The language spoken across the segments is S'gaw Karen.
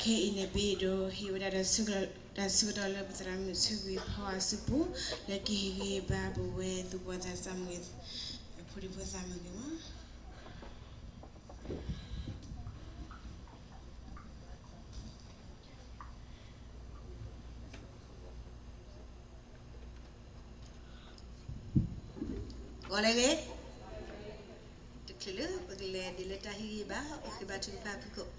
ခဲအံၤန့ၣ် ပအဲၣ်ဒိးဟ့ၣ်ဝဲဒၣ်တၢ်ဆၢကတီၢ်လၢပသရၣ်မုၣ်ဆၢဂ့ၤဖီအစုပူၤ လၢကဟ့ၣ်ဂံၢ်ဘါပဝဲသူၣ်ဘီၣ်သးစၢ်မုၣ် ဖိဒံဖိသၣ်မုၣ်ဂ့ၤမး. ဂီၤလၢအဂ့ၤ, တချုးလၢပကလဲၤဒ်လၢတၢ်ဟ့ၣ်ဂံၢ်ဘါ အိၣ်ဃ့ဘါထုကဖၣ်ဖုၣ်ကိာ်,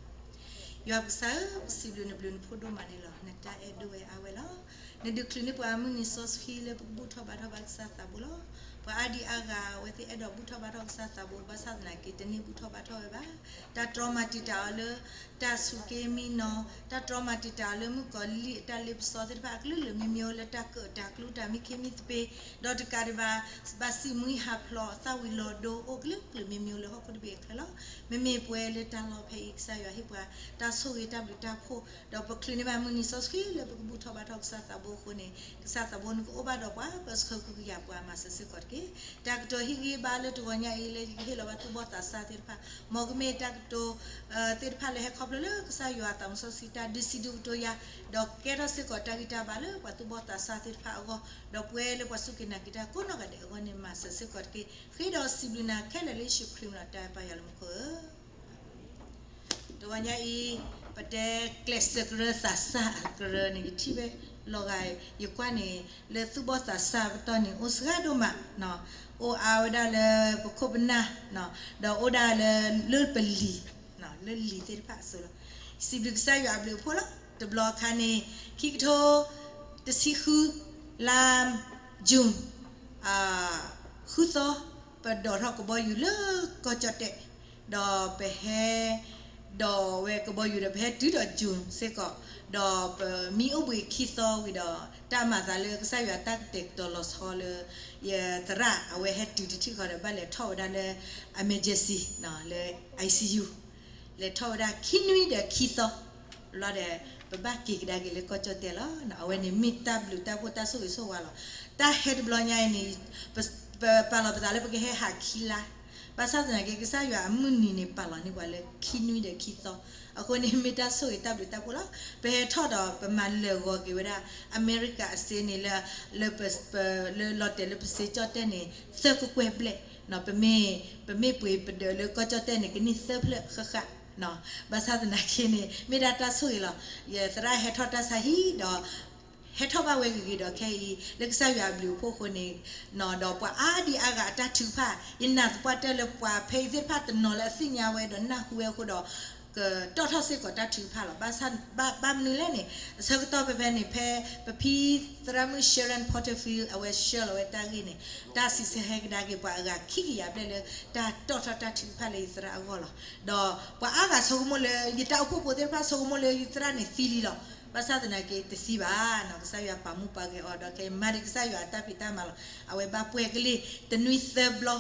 ယွၤပကစၢ်ဧၢ, ပစံးဘျုးနဘျုးနဖှိၣ်ဒိၣ်မးန့ၣ်လီၤ. နတၢ်အဲၣ်ဒိၣ်ဝဲအါဝဲလီၤ. နဒုးချုးန့ၢ်ပှၤမုၢ်နံၤစီဆှံလၢပကဘူၣ်ထီၣ်ဘါထီၣ်ဘၣ်ကစၢ်သးဘိလီၤ. ပှၤအါဒံအါဂၤအဝဲသ့ၣ်အဲၣ်ဒိးဘူၣ်ထီၣ်ဘါထီၣ်ကစၢ်သးဘိ ဘၣ်ဆၣ်သနာ်က့ တန့ၢ်ဘူၣ်ထီၣ်ဘါထီၣ်ဝဲဘၣ်. တၢ်တြီမၤတံာ်တာ်အီၤလၢ တၢ်ဆူးက့မံနီၤ, တၢ်တြီမၤတံာ်တာ်အီၤလၢမုၣ်ကီၤလံၢ်အတၢ်လ့ပစီသ့ၣ်တဖၣ်အကလုာ်ကလုာ်မ့ၢ်မ့ၢ်အိၣ်လၢတၢ်ကၢၣ် တၢ်ကျူ တၢ်မံခ့မံသပ့ၤ, ဒီးတကးဒံးဘၣ် ဘၣ်စံးမှံဟးဖျိးသၣ်ဝံၤလီၤဒိအိၣ်ကလုာ်ကလုာ်မ့ၢ်မ့ၢ်အိၣ်လၢဟီၣ်ခိၣ်တဘ့ၣ်အချၢလီၤ. မ့မ့ၢ်ပဝဲလၢတၢ်လီၢ်ဖဲအံၤ ကစၢ်ယွၤဟ့ၣ်ပှၤတၢ်ဆိၣ်ဂ့ၤတၢ်ဘျုးတၢ်ဖှိၣ် ဒီးပချုးန့ၢ်ဘၣ်မုၢ်နံၤစီဆှံလၢပကဘူၣ်ထီၣ်ဘါထီၣ်ကစၢ်သးဘိအဃိန့ၣ် ကစၢ်သးဘိနကအိၣ်ဘၣ်ဒီးပှၤ ပဆှၢဃုာ်ကယာ်ပှၤမၤစၢၤစ့ၢ်ကီးတက့ၢ်. တၢ်ကတိၤဟ့ၣ်ဂံၢ်ဟ့ၣ်ဘါလၢတဂီၤညါအံၤလၢယကဟ့ၣ်လီၤဘၣ်သူၣ်ဘီၣ်သးစၢ်သ့ၣ်တဖၣ် မ်ကမ့ၢ်တၢ်ကတိၤ သ့ၣ်တဖၣ်လၢဟဲခီဖျိလၢကစၢ်ယွၤအသးစီဆှံတၢ်ဒုးစံးဒုးကတိၤယၤ, ဒီးကဲထီၣ်စ့ၢ်ကီးတၢ်ဂံၢ်တၢ်ဘါလၢပှၤသူၣ်ဘီၣ်သးစၢ်သ့ၣ်တဖၣ်အဂီၢ်, ဒီးပဝဲလၢပှၤစူၢ်က့ၤနာ်က့ၤတၢ်ကိးနီၢ်ဂၤဒဲးအဂီၢ်န့ၣ် မၤစၢၤစ့ၢ်ကီးတက့ၢ်. ဃ့ဒီးစံးဘျုးနၤခဲလၢာ်လၢယ့ၣ်ၡူးခရံာ်မံၤလီၤ တၢ်ပၢ်ယွၤလၢမူခိၣ်ဧၢ. တဂီၤညါအံၤ ပတဲကျဲးစၢးကရၢသးစၢ်အကရၢန့ၣ် ယထံၣ်ဖဲလီၤဂာ် ယကွၢ်န့ၣ် လၢသူၣ်ဘီၣ်သးစၢ်ပတီၢ်န့ၣ် အိၣ်စှၤဒိၣ်မး, အိၣ်အါဝဲဒၣ်လၢပခိၣ်ပနၢ်, ဒီးအိၣ်ဒၣ်လၢ လၢပလံၤ, လၢလံၤသ့ၣ်တဖၣ်အစိၤလီၤ. စံးဘျုးကစၢ်ယွၤအဘျုးအဖှိၣ်လီၤ. တဘျီအခါန့ၣ် ခံကထိတဆံဃု လါ June ဃုသီ ပဒိးထီၣ်ကဘီယူၤလၢကီၢ်ကၠီၣ်တဲၣ်, ဒီးပဟဲ ဒိးဝဲကဘီယူၤဒီးပဟဲတုၤဒီး June စ့ၢ်ကီး, ဒီးပမံအိၣ်ဘှံးခံသီဝံၤဒီး တၢ်မၤသးလၢကစၢ်ယွၤတၢ်ကတဲာ်ကတီၤလီၤဆီလၢ ယသရၣ်အဝဲဟဲတုၤတထံၣ်ဃီဒီး ဘၣ်လဲၤထီၣ်ဝဲဒၣ်လၢ emergency လၢ I C U လဲၤထီၣ်ဝဲဒၣ်ခံနွံဒီးခံသီ လီၤဒီး ပဘၣ်က့ၤကဒါက့ၤလၢကီၢ်ကၠီၣ်တဲၣ်လီၤ. အဝဲန့ၣ်မ့ၢ်တၢ်ဘျုးတၢ်ဖှိၣ်တၢ်ဆိၣ်ဂ့ၤဆိၣ်ဝါလီၤ. တၢ်ဟဲတဘျီညါအံၤန့ၣ် ပပာ်လီၤပသးလၢပကဟဲဟးခံလါ, ဘၣ်ဆၣ်သနာ်က့ ကစၢ်ယွၤအမုၢ်နံၤန့ၣ် ပာ်လီၤန့ၢ်ပှၤလၢခံနွံဒီးခံသီ, အဃိန့ၣ် မ့ၢ်တၢ်ဆိၣ်ဂ့ၤတၢ်ဘျုးတၢ်ဖှိၣ်လီၤ. ပဟဲထီၣ်ဒီးပမၤလၢာ်ဂီၤက့ၤဝဲဒၣ် အမဲရကၤအစ့န့ၣ်လၢ လၢလီၤတဲာ်လၢပစ့ကၠီၣ်တဲၣ်န့ၣ် သၢကကွဲၢ်ဘျဲၣ်, ပမ့ၢ် ပမ့ၢ်ပှ့ၤပဒၢးလၢကီၢ်ကၠီၣ်တဲၣ်န့ၣ် ကန့ၢ်သၢဖျၢၣ်ဃၣ်ဃၣ်, ဘၣ်ဆၣ်သနာ်က့န့ၣ် မ့ၢ်ဒၣ်တၢ်ဆိၣ်ဂ့ၤလီၤ. ယသရၣ်ဟဲထီၣ်တၢ်ဆါဟံၣ်ဒီး ဟဲထီၣ်ဘၣ်ဝဲဂ့ၤဂ့ၤဒီးခဲအံၤ လၢကစၢ်ယွၤအဘျုးအဖှိၣ်အဃိန့ၣ်, ဒီးပှၤအါဒံအါဂၤအတၢ်ထုကဖၣ် ယနာ်သပှၢ်တၢၢ်လၢပှၤဖဲအံၤသ့ၣ်တဖၣ်တနီၤလၢအသ့ၣ်ညါဝဲဒီးနၢ်ဟူဝဲအဃိဒီး ကတီၣ်ထီၣ်စ့ၢ်ကီးတၢ်ထုကဖၣ်လီၤ. ဘၣ်ဆၣ် ဘၣ်မနုၤလဲၣ်န့ၣ် အဆၢကတီၢ်ဖဲဖဲန့ၣ် ဖဲပဖံသရၣ်မုၣ် Sharon Porterfield အဝဲဆှၢလီၤဝဲတၢ်ဂ့ၢ်န့ၣ် တၢ်စံးဆၢဟဲကဒါက့ၤပှၤအဂၤခံကယၤဘျဲၣ်လၢတၢ်တီၣ်ထီၣ်တၢ်ထုကဖၣ်လၢယသရၣ်အဂီၢ်လီၤ. ဒီးပှၤအါဂၤဆိကမိၣ်လၢ ယတၢ်အိၣ်ဖှိၣ်ဖိသ့ၣ်တဖၣ်ဆိကမိၣ်လၢယသရၣ်န့ၣ်သံလံလီၤ. ဘၣ်ဆၣ်သနာ်က့တသံဘၣ်, ကစၢ်ယွၤပာ်မူပာ်ဂဲၤအီၤဒီးခဲအံၤ မၤဒံးကစၢ်ယွၤအတၢ်ဖံးတၢ်မၤလီၤ. အဝဲဘၣ်ပှဲၤကလံၢ်တနွံသၢဘျီ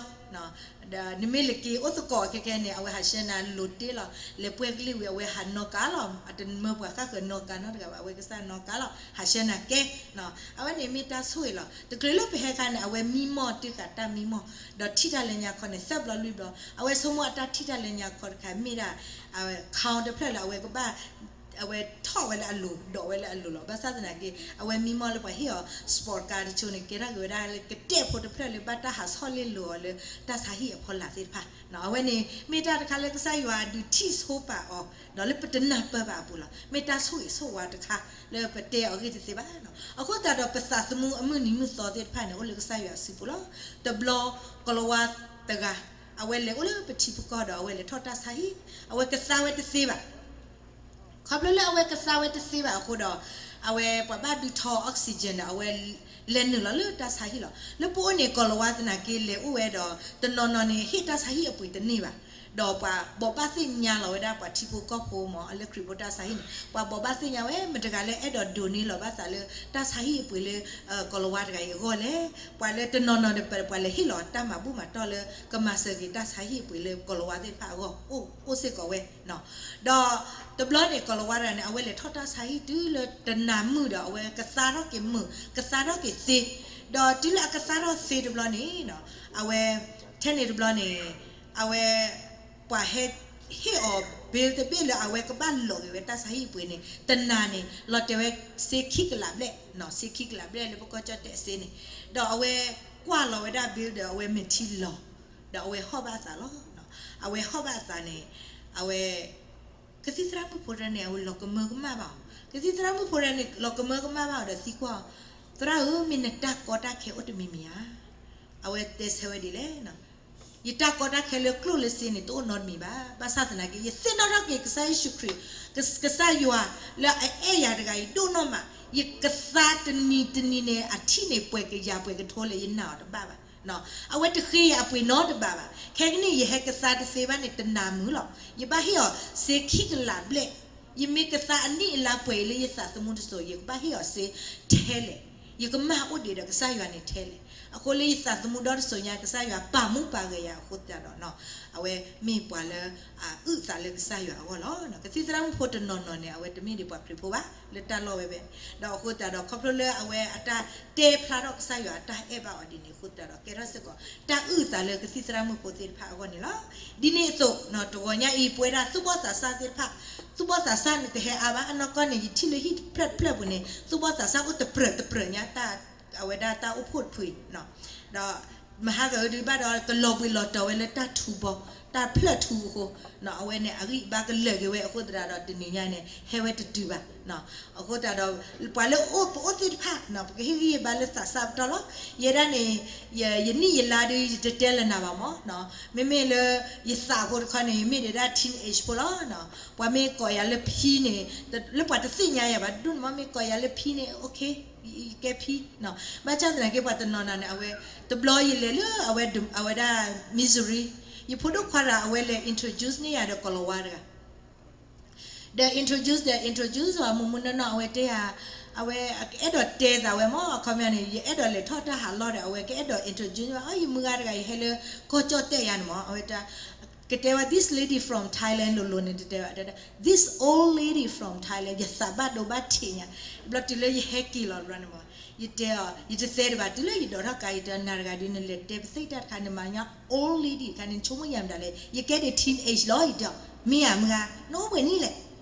ဒီးနမ့ၢ်လၢက့ၤအိၣ်သကိးခဲကဲန့ၣ် အဝဲဟးဆှၢနၤလိၤတ့ၢ်လီၤ. လဲၤပှဲၤကလံၢ်ဝံၤ အဝဲဟးနီၣ်ကါလီၤ. အတမၢပှၤဃၣ်ဃၢၤနီၣ်ကါနီတဂၤဘၣ်, အဝဲကစၢ်နီၣ်ကါလီၤ ဟးဆှၢနၤကဲ. အဝဲန့ၣ်မ့ၢ်တၢ်ဆိၣ်ဂ့ၤလီၤ. တချုးလၢပဟဲခါန့ၣ် အဝဲမံမီၢ်တ့ၢ်ဃာ်တၢ်မံမီၢ်, ဒီးထံၣ်တၢ်လၢညါခီန့ၣ် သၢဘျီလွံၢ်ဘျီ, အဝဲဆိကမိၣ်အတၢ်ထံၣ်တၢ်လၢညါခီတခါ မ့ၢ်ဒၣ် အဝဲ ခီတဖျၢၣ်လၢအဝဲကဘၣ် အဝဲထီၣ်ဝဲလၢအလိၤ ဒိးဝဲလၢအလိၤလီၤ. ဘၣ်ဆၣ်သနာ်က့ အဝဲမံမီၢ်လၢပှၤဟ့ၣ်အီၤ sport car တဆိန့ၣ် ကဲထီၣ်က့ၤဝဲဒၣ်လၢကတဲာ်ဖိတဖျၢၣ်လၢဘၣ်တၢ်ဟးဆီၣ်လ့လိာ်အီၤလၢတၢ်ဆါဟံၣ်အဖီလာ်သ့ၣ်တဖၣ်. အဝဲန့ၣ် မ့ၢ်တၢ်တခါလၢကစၢ်ယွၤဒုးထံၣ်ဆိပာ်အီၤ ဒီးလၢပတနၢ်ပၢၢ်ဘၣ်အပူၤလီၤ. မ့ၢ်တၢ်ဆိၣ်ဂ့ၤဆိၣ်ဝါတခါလၢပတဲအီၤဂ့ၢ်တသ့ဘၣ်. အဃိသတးဒီးပသးသမူအမုၢ်နံၤမုၢ်သီသ့ၣ်တဖၣ်န့ၣ် အိၣ်လၢကစၢ်ယွၤအစုပူၤလီၤ. တဘျီ ကီၤလၤဝါတဂၤ အဝဲလဲၤအိၣ်လၢပထံပကီၢ်ဒီးအဝဲလဲၤထီၣ်တၢ်ဆါဟံၣ် အဝဲကသါဝဲတသ့ဘၣ်. ခီဖျိလၢအဝဲကသါဝဲတသ့ဘၣ်အဃိဒီး အဝဲပှၤဘၣ်ဒုးထီၣ် oxygen ဒီး အဝဲလဲၤနုာ်လီၤလၢတၢ်ဆါဟံၣ်လီၤ. လၢပအိၣ်န့ၣ် ကီၤလၤဝါသနာ်က့လဲၤအိၣ်ဝဲဒီး တနီၤနီၤန့ၣ် ဟ့ၣ်တၢ်ဆါဟံၣ်အပှ့ၤတန့ၢ်ဘၣ်. ဒီးပှၤဘိးဘၣ်သ့ၣ်ညါလီၤဝဲဒၣ်ပှၤထံဖိကီၢ်ဖိမ့ၢ် လၢခရံာ်ဖိတၢ်ဆါဟံၣ်န့ၣ် ပှၤဘိးဘၣ်သ့ၣ်ညါဝဲ မတၤတဂၤလၢအဲၣ်ဒိးဒိးန့ၢ်လီၤဘၣ်သးလၢတၢ်ဆါဟံၣ်အပှ့ၤလၢ ကီၤလၤဝါတဂၤအံၤအဂီၢ်လဲၣ်. ပှၤလၢတနီၤနီၤဒီး ပှၤလဲၤဟ့ၣ်လီၤတၢ်မၤဘူၣ်မၤတီၢ်လၢကမၤစၢၤက့ၤတၢ်ဆါဟံၣ်အပှ့ၤလၢကီၤလၤဝါသ့ၣ်တဖၣ်အဂီၢ် အိၣ်စ့ၢ်ကီးဝဲ ဒီးတဘျီန့ၣ် ကီၤလၤဝါတဂၤန့ၣ် အဝဲလဲၤထီၣ်တၢ်ဆါဟံၣ်တုၤလၢတနၤမုၢ်ဒီး အဝဲကသါထီၣ်က့ၤမုာ် ကသါထီၣ်က့ၤသ့, ဒီးတုၤလၢအကသါထီၣ်သ့တဘျီန့ၣ် အဝဲ ထဲန့ၣ်တဘျီန့ၣ် အဝဲ ပှၤဟဲ ဟ့ၣ်အီၤ bill တဘ့ၣ်လၢအဝဲကဘၣ်လီၤက့ၤဝဲတၢ်ဆါဟံၣ်အပှ့ၤန့ၣ် တနၤန့ၣ် လီၤတဲာ်ဝဲစ့ခံကလးဘျဲၣ်, စ့ခံကလးဘျဲၣ်လၢပကီၢ်ကၠီၣ်တဲၣ်အစ့န့ၣ်, ဒီးအဝဲကွၢ်လီၤဝဲဒၣ် bill ဒီးအဝဲမဲာ်ထံလီၤ, ဒီးအဝဲဟီၣ်ဘၣ်အသးလီၤ. အဝဲဟီၣ်ဘၣ်အသးန့ၣ် အဝဲ ကသံၣ်သရၣ်မုၣ်ဖိတဂၤန့ၣ် အဝဲလီၤကမၢကမၣ်ဘၣ်အီၤ, ကသံၣ်သရၣ်မုၣ်ဖိတဂၤန့ၣ် လီၤကမၢကမၣ်ဘၣ်အီၤဒီးသံကွၢ်အီၤ, သရၣ်ဧၢ, မ့ၢ်နတၢ်ကီတၢ်ခဲအိၣ်တမံၤမံၤဧါ. အဝဲတဲဆၢဝဲဒ်လဲၣ်, ယတၢ်ကီတၢ်ခဲလၢကျိၣ်လၢစ့န့ၣ် တအိၣ်နီတမံၤဘၣ်. ဘၣ်ဆၣ်သနာ်က့ ယသ့ၣ်နီၣ်ထီၣ်က့ၤကစၢ်ယ့ၣ်ၡူးခရံာ်, ကစၢ်ယွၤလၢအအဲၣ်ယၤတဂၤအံၤဒိၣ်နီၢ်မး, ယကသါတနံၤတနံၤန့ၣ် အထံၣ်န့ၣ် ပှဲၤကယၤပှဲၤကထိလဲၣ် ယနာ်အီၤတဘၣ်ဘၣ်. အဝဲတဃ့ယၤအပှ့ၤနီတဘ့ၣ်ဘၣ်. ခဲကနံၣ်အံၤ ယဟဲကသါတသ့ဘၣ်န့ၣ် တနၤမုာ်လီၤ. ယဘၣ်ဟ့ၣ်အီၤစ့ခံကလးဘျဲၣ်, ယမ့ၢ်ကသါအနံၣ်အလါပှဲၤအံၤလၢယသးသမူတစိၤ ယကဘၣ်ဟ့ၣ်အီၤစ့ထဲလဲၣ်. ယကမၢ်အိၣ်ဒံးဒီးကစၢ်ယွၤန့ၣ်ထဲလဲၣ်. အဃိလၢယသးသမူဒီတစိၤညါ ကစၢ်ယွၤပာ်မူပာ်ဂဲၤယၤအဃိသတးဒီး အဝဲမ့ၢ်ပှၤလၢအအုၣ်အသးလၢကစၢ်ယွၤအဂီၢ်လီၤ. ကသံၣ်သရၣ်မုၣ်ဖိတနီၤနီၤန့ၣ် အဝဲတမ့ၢ်ဒံးပှၤခရံာ်ဖိဘၣ် လၢတၢ်လီၢ်ဝဲဘဲ, ဒီးအဃိသတးဒီး ခီဖျိလၢအဝဲအတၢ်တဲဖျါထီၣ်ကစၢ်ယွၤအတၢ်အဲၣ်ဘၣ်အီၤဒ်န့ၣ်အဃိသတးဒီး ကဲထီၣ်စ့ၢ်ကီး တၢ်အုၣ်အသးလၢကသံၣ်သရၣ်မုၣ်ဖိသ့ၣ်တဖၣ်အဂီၢ်န့ၣ်လီၤ. ဒ်န့ၣ်အသိး တဂီၤညါအံၤ ပဝဲဒၣ်သူၣ်ဘီၣ်သးစၢ်သ့ၣ်တဖၣ်, သူၣ်ဘီၣ်သးစၢ်န့ၣ် တဟဲအါဘၣ်. အနီၢ်ကီၢ်န့ၣ် ယထံၣ်လၢဟံၣ်တဖျၢၣ်တဖျၢၣ်ပူၤန့ၣ် သူၣ်ဘီၣ်သးစၢ်အိၣ်တပြၢးတပြၢးညါ အဝဲဒၣ်တၢ်အိၣ်ဖှိၣ်တဖုအံၤ, ဒီးမဟါကဒုးဘၣ်ဒီး ကလီၤဘှံးလီၤတီၤဝဲလၢတၢ်ထူဘီ, တၢ်ဖျၢၣ်ထူအဃိ, အဝဲန့ၣ် အဂံၢ်အဘါကလၢာ်က့ၤဝဲအဃိသတးဒီး တနံၤညါန့ၣ် ဟဲဝဲတတုၤဘၣ်. အဃိသတးဒီး ပှၤလၢအအိၣ် ပအိၣ်သ့ၣ်တဖၣ် ပကဟ့ၣ်ဂံၢ်ဟ့ၣ်ဘါလၢသးစၢ်ပတီၢ်လီၤ. ယဲဒၣ်န့ၣ် ယနံၣ်ယလါဒုး ယတတဲလၢၤနၤဘၣ်မၢ်, မ့မ့ၢ်လၢယသးဖိတခီန့ၣ် မ့ၢ်ဒၣ် teenage ဖိလီၤ. ပှၤမ့ၢ်ကိးယၤလၢဖံန့ၣ် လၢပှၤတသ့ၣ်ညါယၤဘၣ် ဒ်န့ၣ်မၢ် မ့ၢ်ကိးယၤလၢဖံန့ၣ် okay, ယကဲဖံ. ဘၣ်ဆၣ်သနာ်က့ ပှၤတနီၤနီၤန့ၣ် အဝဲ တဘျီယလဲၤလၢအဝဲဒၣ် Missouri, ယဖိဒိၣ်ခွါဒီး အဝဲလဲၤ introduce န့ၢ်ယၤဒီး ကိၤလၤဝါတဂၤ ဒီး introduce ဒီး introduce အီၤ မုၢ်မုၢ်နီၢ်နီၢ် အဝဲတဲယၤ, အဝဲကအဲၣ်ဒိးတဲသးဝဲမၢ် အခီပညီန့ၣ် ယအဲၣ်ဒိးလဲၤထီၣ်တၢ်ဟးလီၢ်ဒီး အဝဲကအဲၣ်ဒိး introduce ဝဲ အိ ယမုၢ်ဂၤတဂၤ ယဟဲလၢကီၢ်ကၠီၣ်တဲၣ်ယၤန့ၣ်မၢ် အဝဲ ကတဲဝဲ this lady from Thailand လိၤလိၤန့ၣ် တတဲဝဲ this old lady from Thailand ယသးဘၣ်ဒိဘၣ်ထံးညါ, ဘျီတုၤလၢယဟဲက့ၤလီၤတဘျီန့ၣ်မၢ် ယတဲအီၤ ယတသဲတဘၣ် တုၤလၢယဒိးထီၣ်ကါ ယတဲ နၤတဂၤဒ်နလဲၤတဲပသ့ၣ်တၢ်တခါန့ၣ် မၤညီ old lady တခါန့ၣ် နဆိကမိၣ်ယၤမတၤလဲၣ် ယကဲဒၣ် teenage လီၤ ယတဲအီၤ, မ့ၢ်ဧါမုၢ်ဂၤ နအိၣ်ပှဲၤနံၣ်လဲၣ်,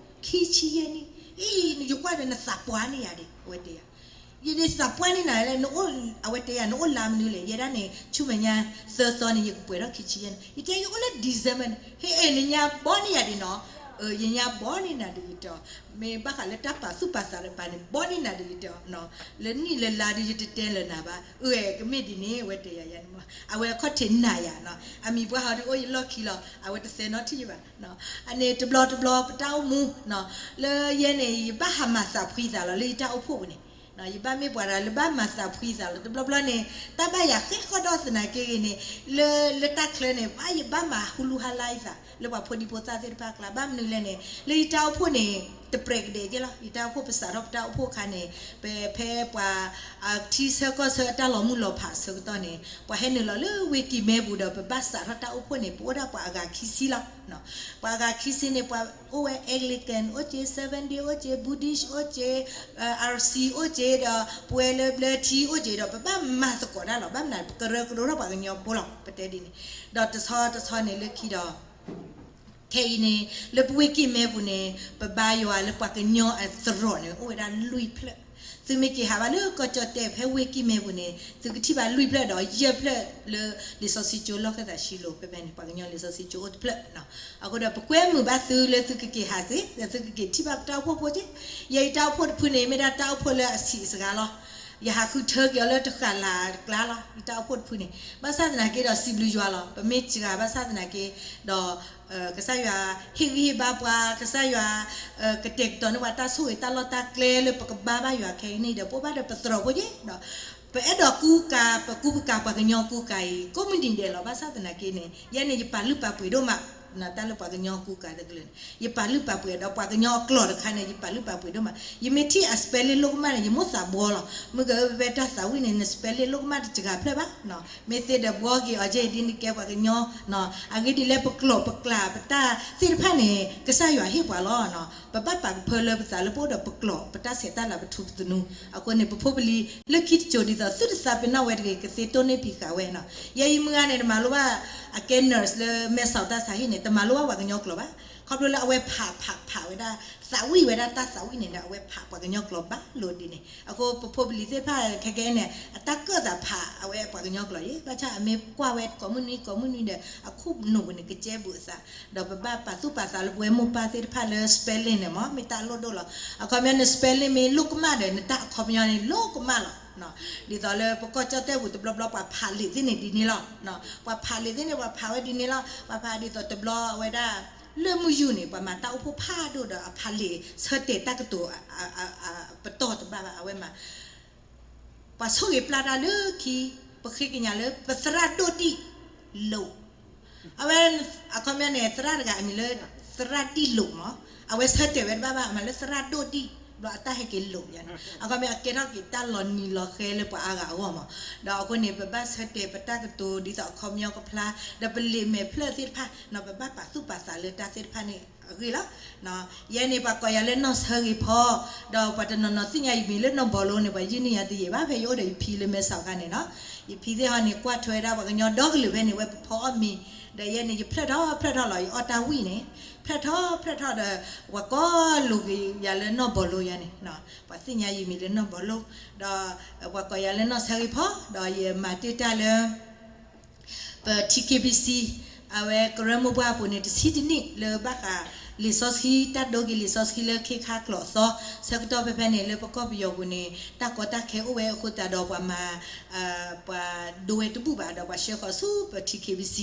ခံဆံယဲၢ်နံၣ်, အံၤ ယကွၢ်ဒီးနသးပှၢ်န့ၢ်ယၤဒံး အဝဲတဲယၤ ယသးပှၢ်န့ၢ်နၤလဲၣ် အဝဲတဲယၤ နအိၣ်လါမနုၤလဲၣ် ယဲဒၣ်န့ၣ် ဆူမဲာ်ညါသၢသီန့ၣ် ယကပှဲၤထီၣ်ခံဆံယဲၢ်နံၣ် ယတဲ ယအိၣ်လၢ December န့ၣ် ဟ့ၣ် နညါဘီန့ၢ်ယၤဒံးနီၤ, ယညါဘီန့ၢ်နၤဒံး ယတဲအီၤ, မ့ၢ်ဘၣ်ဃးလၢတၢ်ပာ်သူၣ်ပာ်သးတပၤန့ၣ် ဘီန့ၢ်နၤဒံး ယတဲအီၤ, လၢနံၣ်လၢလါဒုး ယတတဲလၢၤနၤဘၣ်, အကမ့ၢ်ဒ်န့ၣ် အဝဲတဲယၤယၤန့ၣ်မး အဝဲအခီၣ်ထံးနာ်ယၤနီၤ အမံၤပှၢ်ဟီဒုးအိၣ်ယလီၢ်ခံလီၤ အဝဲတသဲနီထံၣ်ယဘၣ် အန့ၣ်တဘျီတဘျီ ပတၢ်အိၣ်မူ လၢယဲန့ၣ် ယဘၣ်ဟးမၤသးဖှံသးလီၤ လၢယတၢ်အိၣ်ဖှိၣ်ပူၤန့ၣ်, ယဘၣ်မ့ၢ်ပှၤတဂၤလၢဘၣ်မၤသးဖှံသးလီၤ တဘျီဘျီန့ၣ် တၢ်ဘၣ်ယၤဃဲဃီဒီးသနာ်က့ဂ့ၤန့ၣ် လၢ လၢတၢ်ချၢန့ၣ် ဘၣ်ယဘၣ်မၤဟူလူဟါလါယသး လၢပှၤဖိဒံဖိသၣ်သ့ၣ်တဖၣ်အကျါ ဘၣ်မနုၤလဲၣ်န့ၣ် လၢယတၢ်အိၣ်ဖှိၣ်န့ၣ် တပြဲးကဒဲးက့လီၤ ယတၢ်အိၣ်ဖှိၣ် ပစးထီၣ်ပတၢ်အိၣ်ဖှိၣ်အခါန့ၣ် ပ ဖဲပှၤ ထံဆၢကီၢ်ဆၢအတၢ်လီၤမုၢ်လီၤဖးအဆၢကတီၢ်န့ၣ် ပှၤဟဲနုာ်လီၤလၢဝ့ၢ်ကံၢ်မဲပူၤဒီး ပဘၣ်စးထီၣ်တၢ်အိၣ်ဖှိၣ်န့ၣ် ပအိၣ်ဒၣ်ပှၤအဂၤခံဆံလီၤ. ပှၤအဂၤခံဆံန့ၣ် ပှၤအိၣ်ဝဲ Anglican အိၣ်က့ Seventh Day အိၣ်က့ Buddhist အိၣ်က့ RC အိၣ်က့ဒီး ပဝဲလၢဘျၢထံအိၣ်က့ဒီး ပဘၣ်မၤသကိးတၢ်လီၤ ဘၣ်မနုၤ ပကရၢကရိထီၣ်ပှၤကညီဖိလီၤ ပတဲဒ်န့ၣ်, ဒီးတဆီတဆီန့ၣ်လၢခံဒီး ခဲအံၤန့ၣ် လၢပဝ့ၢ်ကံၢ်မဲပူၤန့ၣ် ပဘါယွၤလၢပှၤကညီအသရိာ်န့ၣ် အိၣ်ဝဲဒၣ်လွံၢ်ဖျၢၣ်, သုမ့ၢ်က့ၤဟးဘၣ်လၢကီၢ်ကၠီၣ်တဲၣ်ဖဲဝ့ၢ်ကံၢ်မဲပူၤန့ၣ် သုကထံၣ်ဘၣ်လွံၢ်ဖျၢၣ်ဒီးယဲၢ်ဖျၢၣ်လၢလံာ်စီဆှံကၠိလီၢ်ခၢၣ်သးဆံလိၤ ဖဲဖဲန့ၣ် ပှၤကညီလံာ်စီဆှံကၠိအိၣ်တဖျၢၣ်, အဃိဒီးပကွဲမုာ်ဘၣ်သုလၢသုကက့ၤဟးသ့ ဒီးသုကက့ၤထံၣ်ဘၣ်ပတၢ်အိၣ်ဖှိၣ်ဖိက့, ယဲယတၢ်အိၣ်ဖှိၣ်တဖုန့ၣ် မ့ၢ်ဒၣ်တၢ်အိၣ်ဖှိၣ်လၢအဆံးအစှၤလီၤ ယဟးဃုထၢက့ၤအီၤလၢတဃာ်လၢ်တကျါလီၤ ယတၢ်အိၣ်ဖှိၣ်တဖုန့ၣ် ဘၣ်ဆၣ်သနာ်က့ဒီးစံးဘျုးယွၤလီၤ ပမ့ၢ်စှၤဘၣ်ဆၣ်သနာ်က့ဒီး ကစၢ်ယွၤဟ့ၣ်ဂံၢ်ဟ့ၣ်ဘါပှၤ ကစၢ်ယွၤ ကတဲာ်ကတီၤန့ၢ်ပှၤတၢ်ဆိၣ်ဂ့ၤတၢ်လီၢ်တၢ်ကျဲလၢပကဘါဘၣ်ယွၤခဲအံၤန့ၣ်ဒီး ပအိၣ်ဘၣ်ဒီးပသရိာ်ဖိက့ဒီး ပအဲၣ်ဒိးကူကၤ ပကူပကၤပှၤကညီကူကၤအံၤ ကိးမုၢ်နံၤဒဲးလီၤ ဘၣ်ဆၣ်သနာ်က့န့ၣ် ယဲန့ၣ်ယပာ်လုၢ်ပာ်ပှ့ၤဒိၣ်မး တၢ်လၢပှၤကညီကူကၤတကလုာ်န့ၣ် ယပာ်လုၢ်ပာ်ပှ့ၤဒီးပှၤကညီအကျိာ်တခါန့ၣ် ယပာ်လုၢ်ပာ်ပှ့ၤဒိၣ်မး ယမ့ၢ်ထံၣ်အ spelling လိၣ်ကမၣ်န့ၣ် ယမိၣ်သးဘှီလီၤ မုၢ်ကဝဲတၢ်သးဝံၣ်န့ၣ် န spelling လိၣ်ကမၣ်တစှၤဖျၢၣ်ဘၣ် မ့ၢ်သ့ဒီးဘှီက့ၤအီၤက့ၤ ဒ်နကဲပှၤကညီ အဂ့ၢ်ဒ်လဲၣ် ပကျိာ်ပကျဲပတၢ်သ့ၣ်တဖၣ်န့ၣ် ကစၢ်ယွၤဟ့ၣ်ပှၤလီၤ ပဘၣ်ပာ်ကဖၢလၢပသးလၢပအိၣ်ဒီးပကျိာ်ပတၢ်ဆဲးတၢ်လၤပထူပသနူ အဃိန့ၣ် ပဖိပလံၤလၢခံတစိၤဒ်သိးသုတသးပ့ၤနီၣ်ဝဲတဂ့ၤ ကသ့တိၢ်န့ၢ်ဖံးဃာ်ဝဲနီၤ ယဲယမုၢ်ဂၤန့ၣ် တမၤလိဘၣ် အကဲ nurse လၢမဲဆီးတၢ်ဆါဟံၣ်န့ၣ် တမၤလိဘၣ်ပှၤကညီကျိာ်ဘၣ်. ခီဖျိလၢအဝဲဖးဖးဖးဝဲဒၣ် သးဝံၣ်ဝဲဒၣ်တၢ်သးဝံၣ်န့ၣ်ဒီး အဝဲဖးပှၤကညီကျိာ်ဘၣ်လိၤဒ်န့ၣ်. အဃိပဖိပလံၤသ့ၣ်တဖၣ်ခဲကဲန့ၣ် အတၢ်ကၢၣ်သးဖးအဝဲပှၤကညီကျိာ်ယဲ ဘၣ်ဆၣ်အမ့ၢ်ကွၢ်ဝဲကိးမုၢ်နွံကိးမုၢ်နွံဒီး အခိၣ်နူာ်ပူၤန့ၣ် ကကဲဘူးအသး, ဒီးပဘၣ်ပာ်သူၣ်ပာ်သးလၢပဝဲမိၢ်ပၢ်သ့ၣ်တဖၣ်လၢ spelling န့ၣ်မ့ၢ် မ့ၢ်တၢ်လိၣ်ဒိၣ်လီၤ. အခီပညီန့ၣ် spelling မ့ၢ်လိၣ်ကမၣ်ဒီး နတၢ်အခီပညီန့ၣ်လိၣ်ကမၣ်လီၤ. ဒ်သိးလၢပကီၢ်ကၠီၣ်တဲၣ်ပူၤတဘျီဘျီ ပှၤဖးလံာ်သ့ၣ်န့ၣ်ဒ်န့ၣ်လီၤ. ပှၤဖးလံာ်သ့ၣ်န့ၣ် ပှၤဖးဝဲဒ်န့ၣ်လီၤ. ပှၤဖးဒ်သိးတဘျီအဝဲဒၣ် လၢမုၢ်ယူၢ်န့ၣ် ပှၤမၤတၢ်အိၣ်ဖှိၣ်ဖးဒိၣ်ဒီး အဖးလံာ်ဆၢတဲာ်တၢ်ကတိၤ ပတီၢ်တဘၣ်ဘၣ် အဝဲမၤ ပှၤဆိၣ်ဂ့ၤပျၢ်တၢ်လၢခံ ပဃ့ကညးလၢပသရၣ်ဒိၣ်ဒံၣ်လိာ်, အဝဲ အခီပညီန့ၣ် သရၣ်တဂၤအမံၤလၢ သရၣ်ဒံၣ်လိာ်မး, အဝဲဆၢတဲာ်ဝဲတဘၣ်ဘၣ် အမၤလၢသရၣ်ဒိၣ်ဒံၣ် ဘျီအတၢ်ဟဲက့ၤလိာ်ယါန့ၣ် အခီပညီအကဲထီၣ်က့ၤတၢ်လီၤနံၤလီၤဃဲလၢပှၤအါဂၤအဂီၢ်မး. ဒီးအဃိန့ၣ် ပဘၣ်ဆၢတဲာ်ပတၢ်ကတိၤ ဒ်သိးအခီပညီကဖျါ ဒီးပလံာ်မဲာ်ဖျၢၣ်သ့ၣ်တဖၣ် ပဘၣ်ပာ်သူၣ်ပာ်သးလၢတၢ်သ့ၣ်တဖၣ်န့ၣ်အဂ့ၢ်လီၤ. ယဲန့ၣ် ပှၤကိးယၤလၢနီၢ်ဆၢဂ့ၤဖီ, ဒီးပှၤတနီၤနီၤသ့ၣ်ညါယမံၤလၢနီၢ်ဘီလိန့ၣ် ပှၤယုၢ်န့ၢ်ယၤတယံာ်ဘၣ် ဖဲယအိၣ်ဒီးယဖံလၢမဲဆီးခါန့ၣ်နီၤ. ယဖံသ့ၣ်ဟီန့ၣ် ကွၢ်ထွဲဝဲဒၣ်ပှၤကညီဒီကလုာ်ဖဲန့ၣ် ဝဲပဖီအီၣ်မံၤ, ဒီးယဲန့ၣ် ယဖျၢၣ်ထီၣ်ဖျၢၣ်ထီၣ်လီၤ ယအီၣ်တၢ်ဝံၣ်န့ၣ်, ဖျၢၣ်ထီၣ်ဖျၢၣ်ထီၣ်ဒီး ပှၤကိးလိာ်က့ၤယၤလၢနီၢ်ဘီလိယါန့ၣ်, ပှၤသ့ၣ်ညါယမံၤလၢနီၢ်ဘီလိ, ဒီးပှၤကိးယၤလၢနီၢ်ဆၢဂ့ၤဖီ, ဒီးယမၤတ့ၢ်တၢ်လၢ ပ T K B C အဝဲကရၢမိၢ်ပှၢ်အပူၤန့ၣ် တဆံတနံၣ်လၢဘၣ်ဃးလံာ်စီဆှံ တၢ်ဒိက့ၤလံာ်စီဆှံလၢခ့ခါကျိာ်အသီ, ဆၢကတီၢ်ဖဲဖဲန့ၣ် လၢပကီၢ်ပယီၤပူၤန့ၣ် တၢ်ကီတၢ်ခဲအိၣ်ဝဲအဃိသတးဒီးပှၤမၤ ပှၤဒိဝဲတဘူၣ်ဘၣ်ဒီးပှၤဆှၢဃီၤဆူပ T K B C,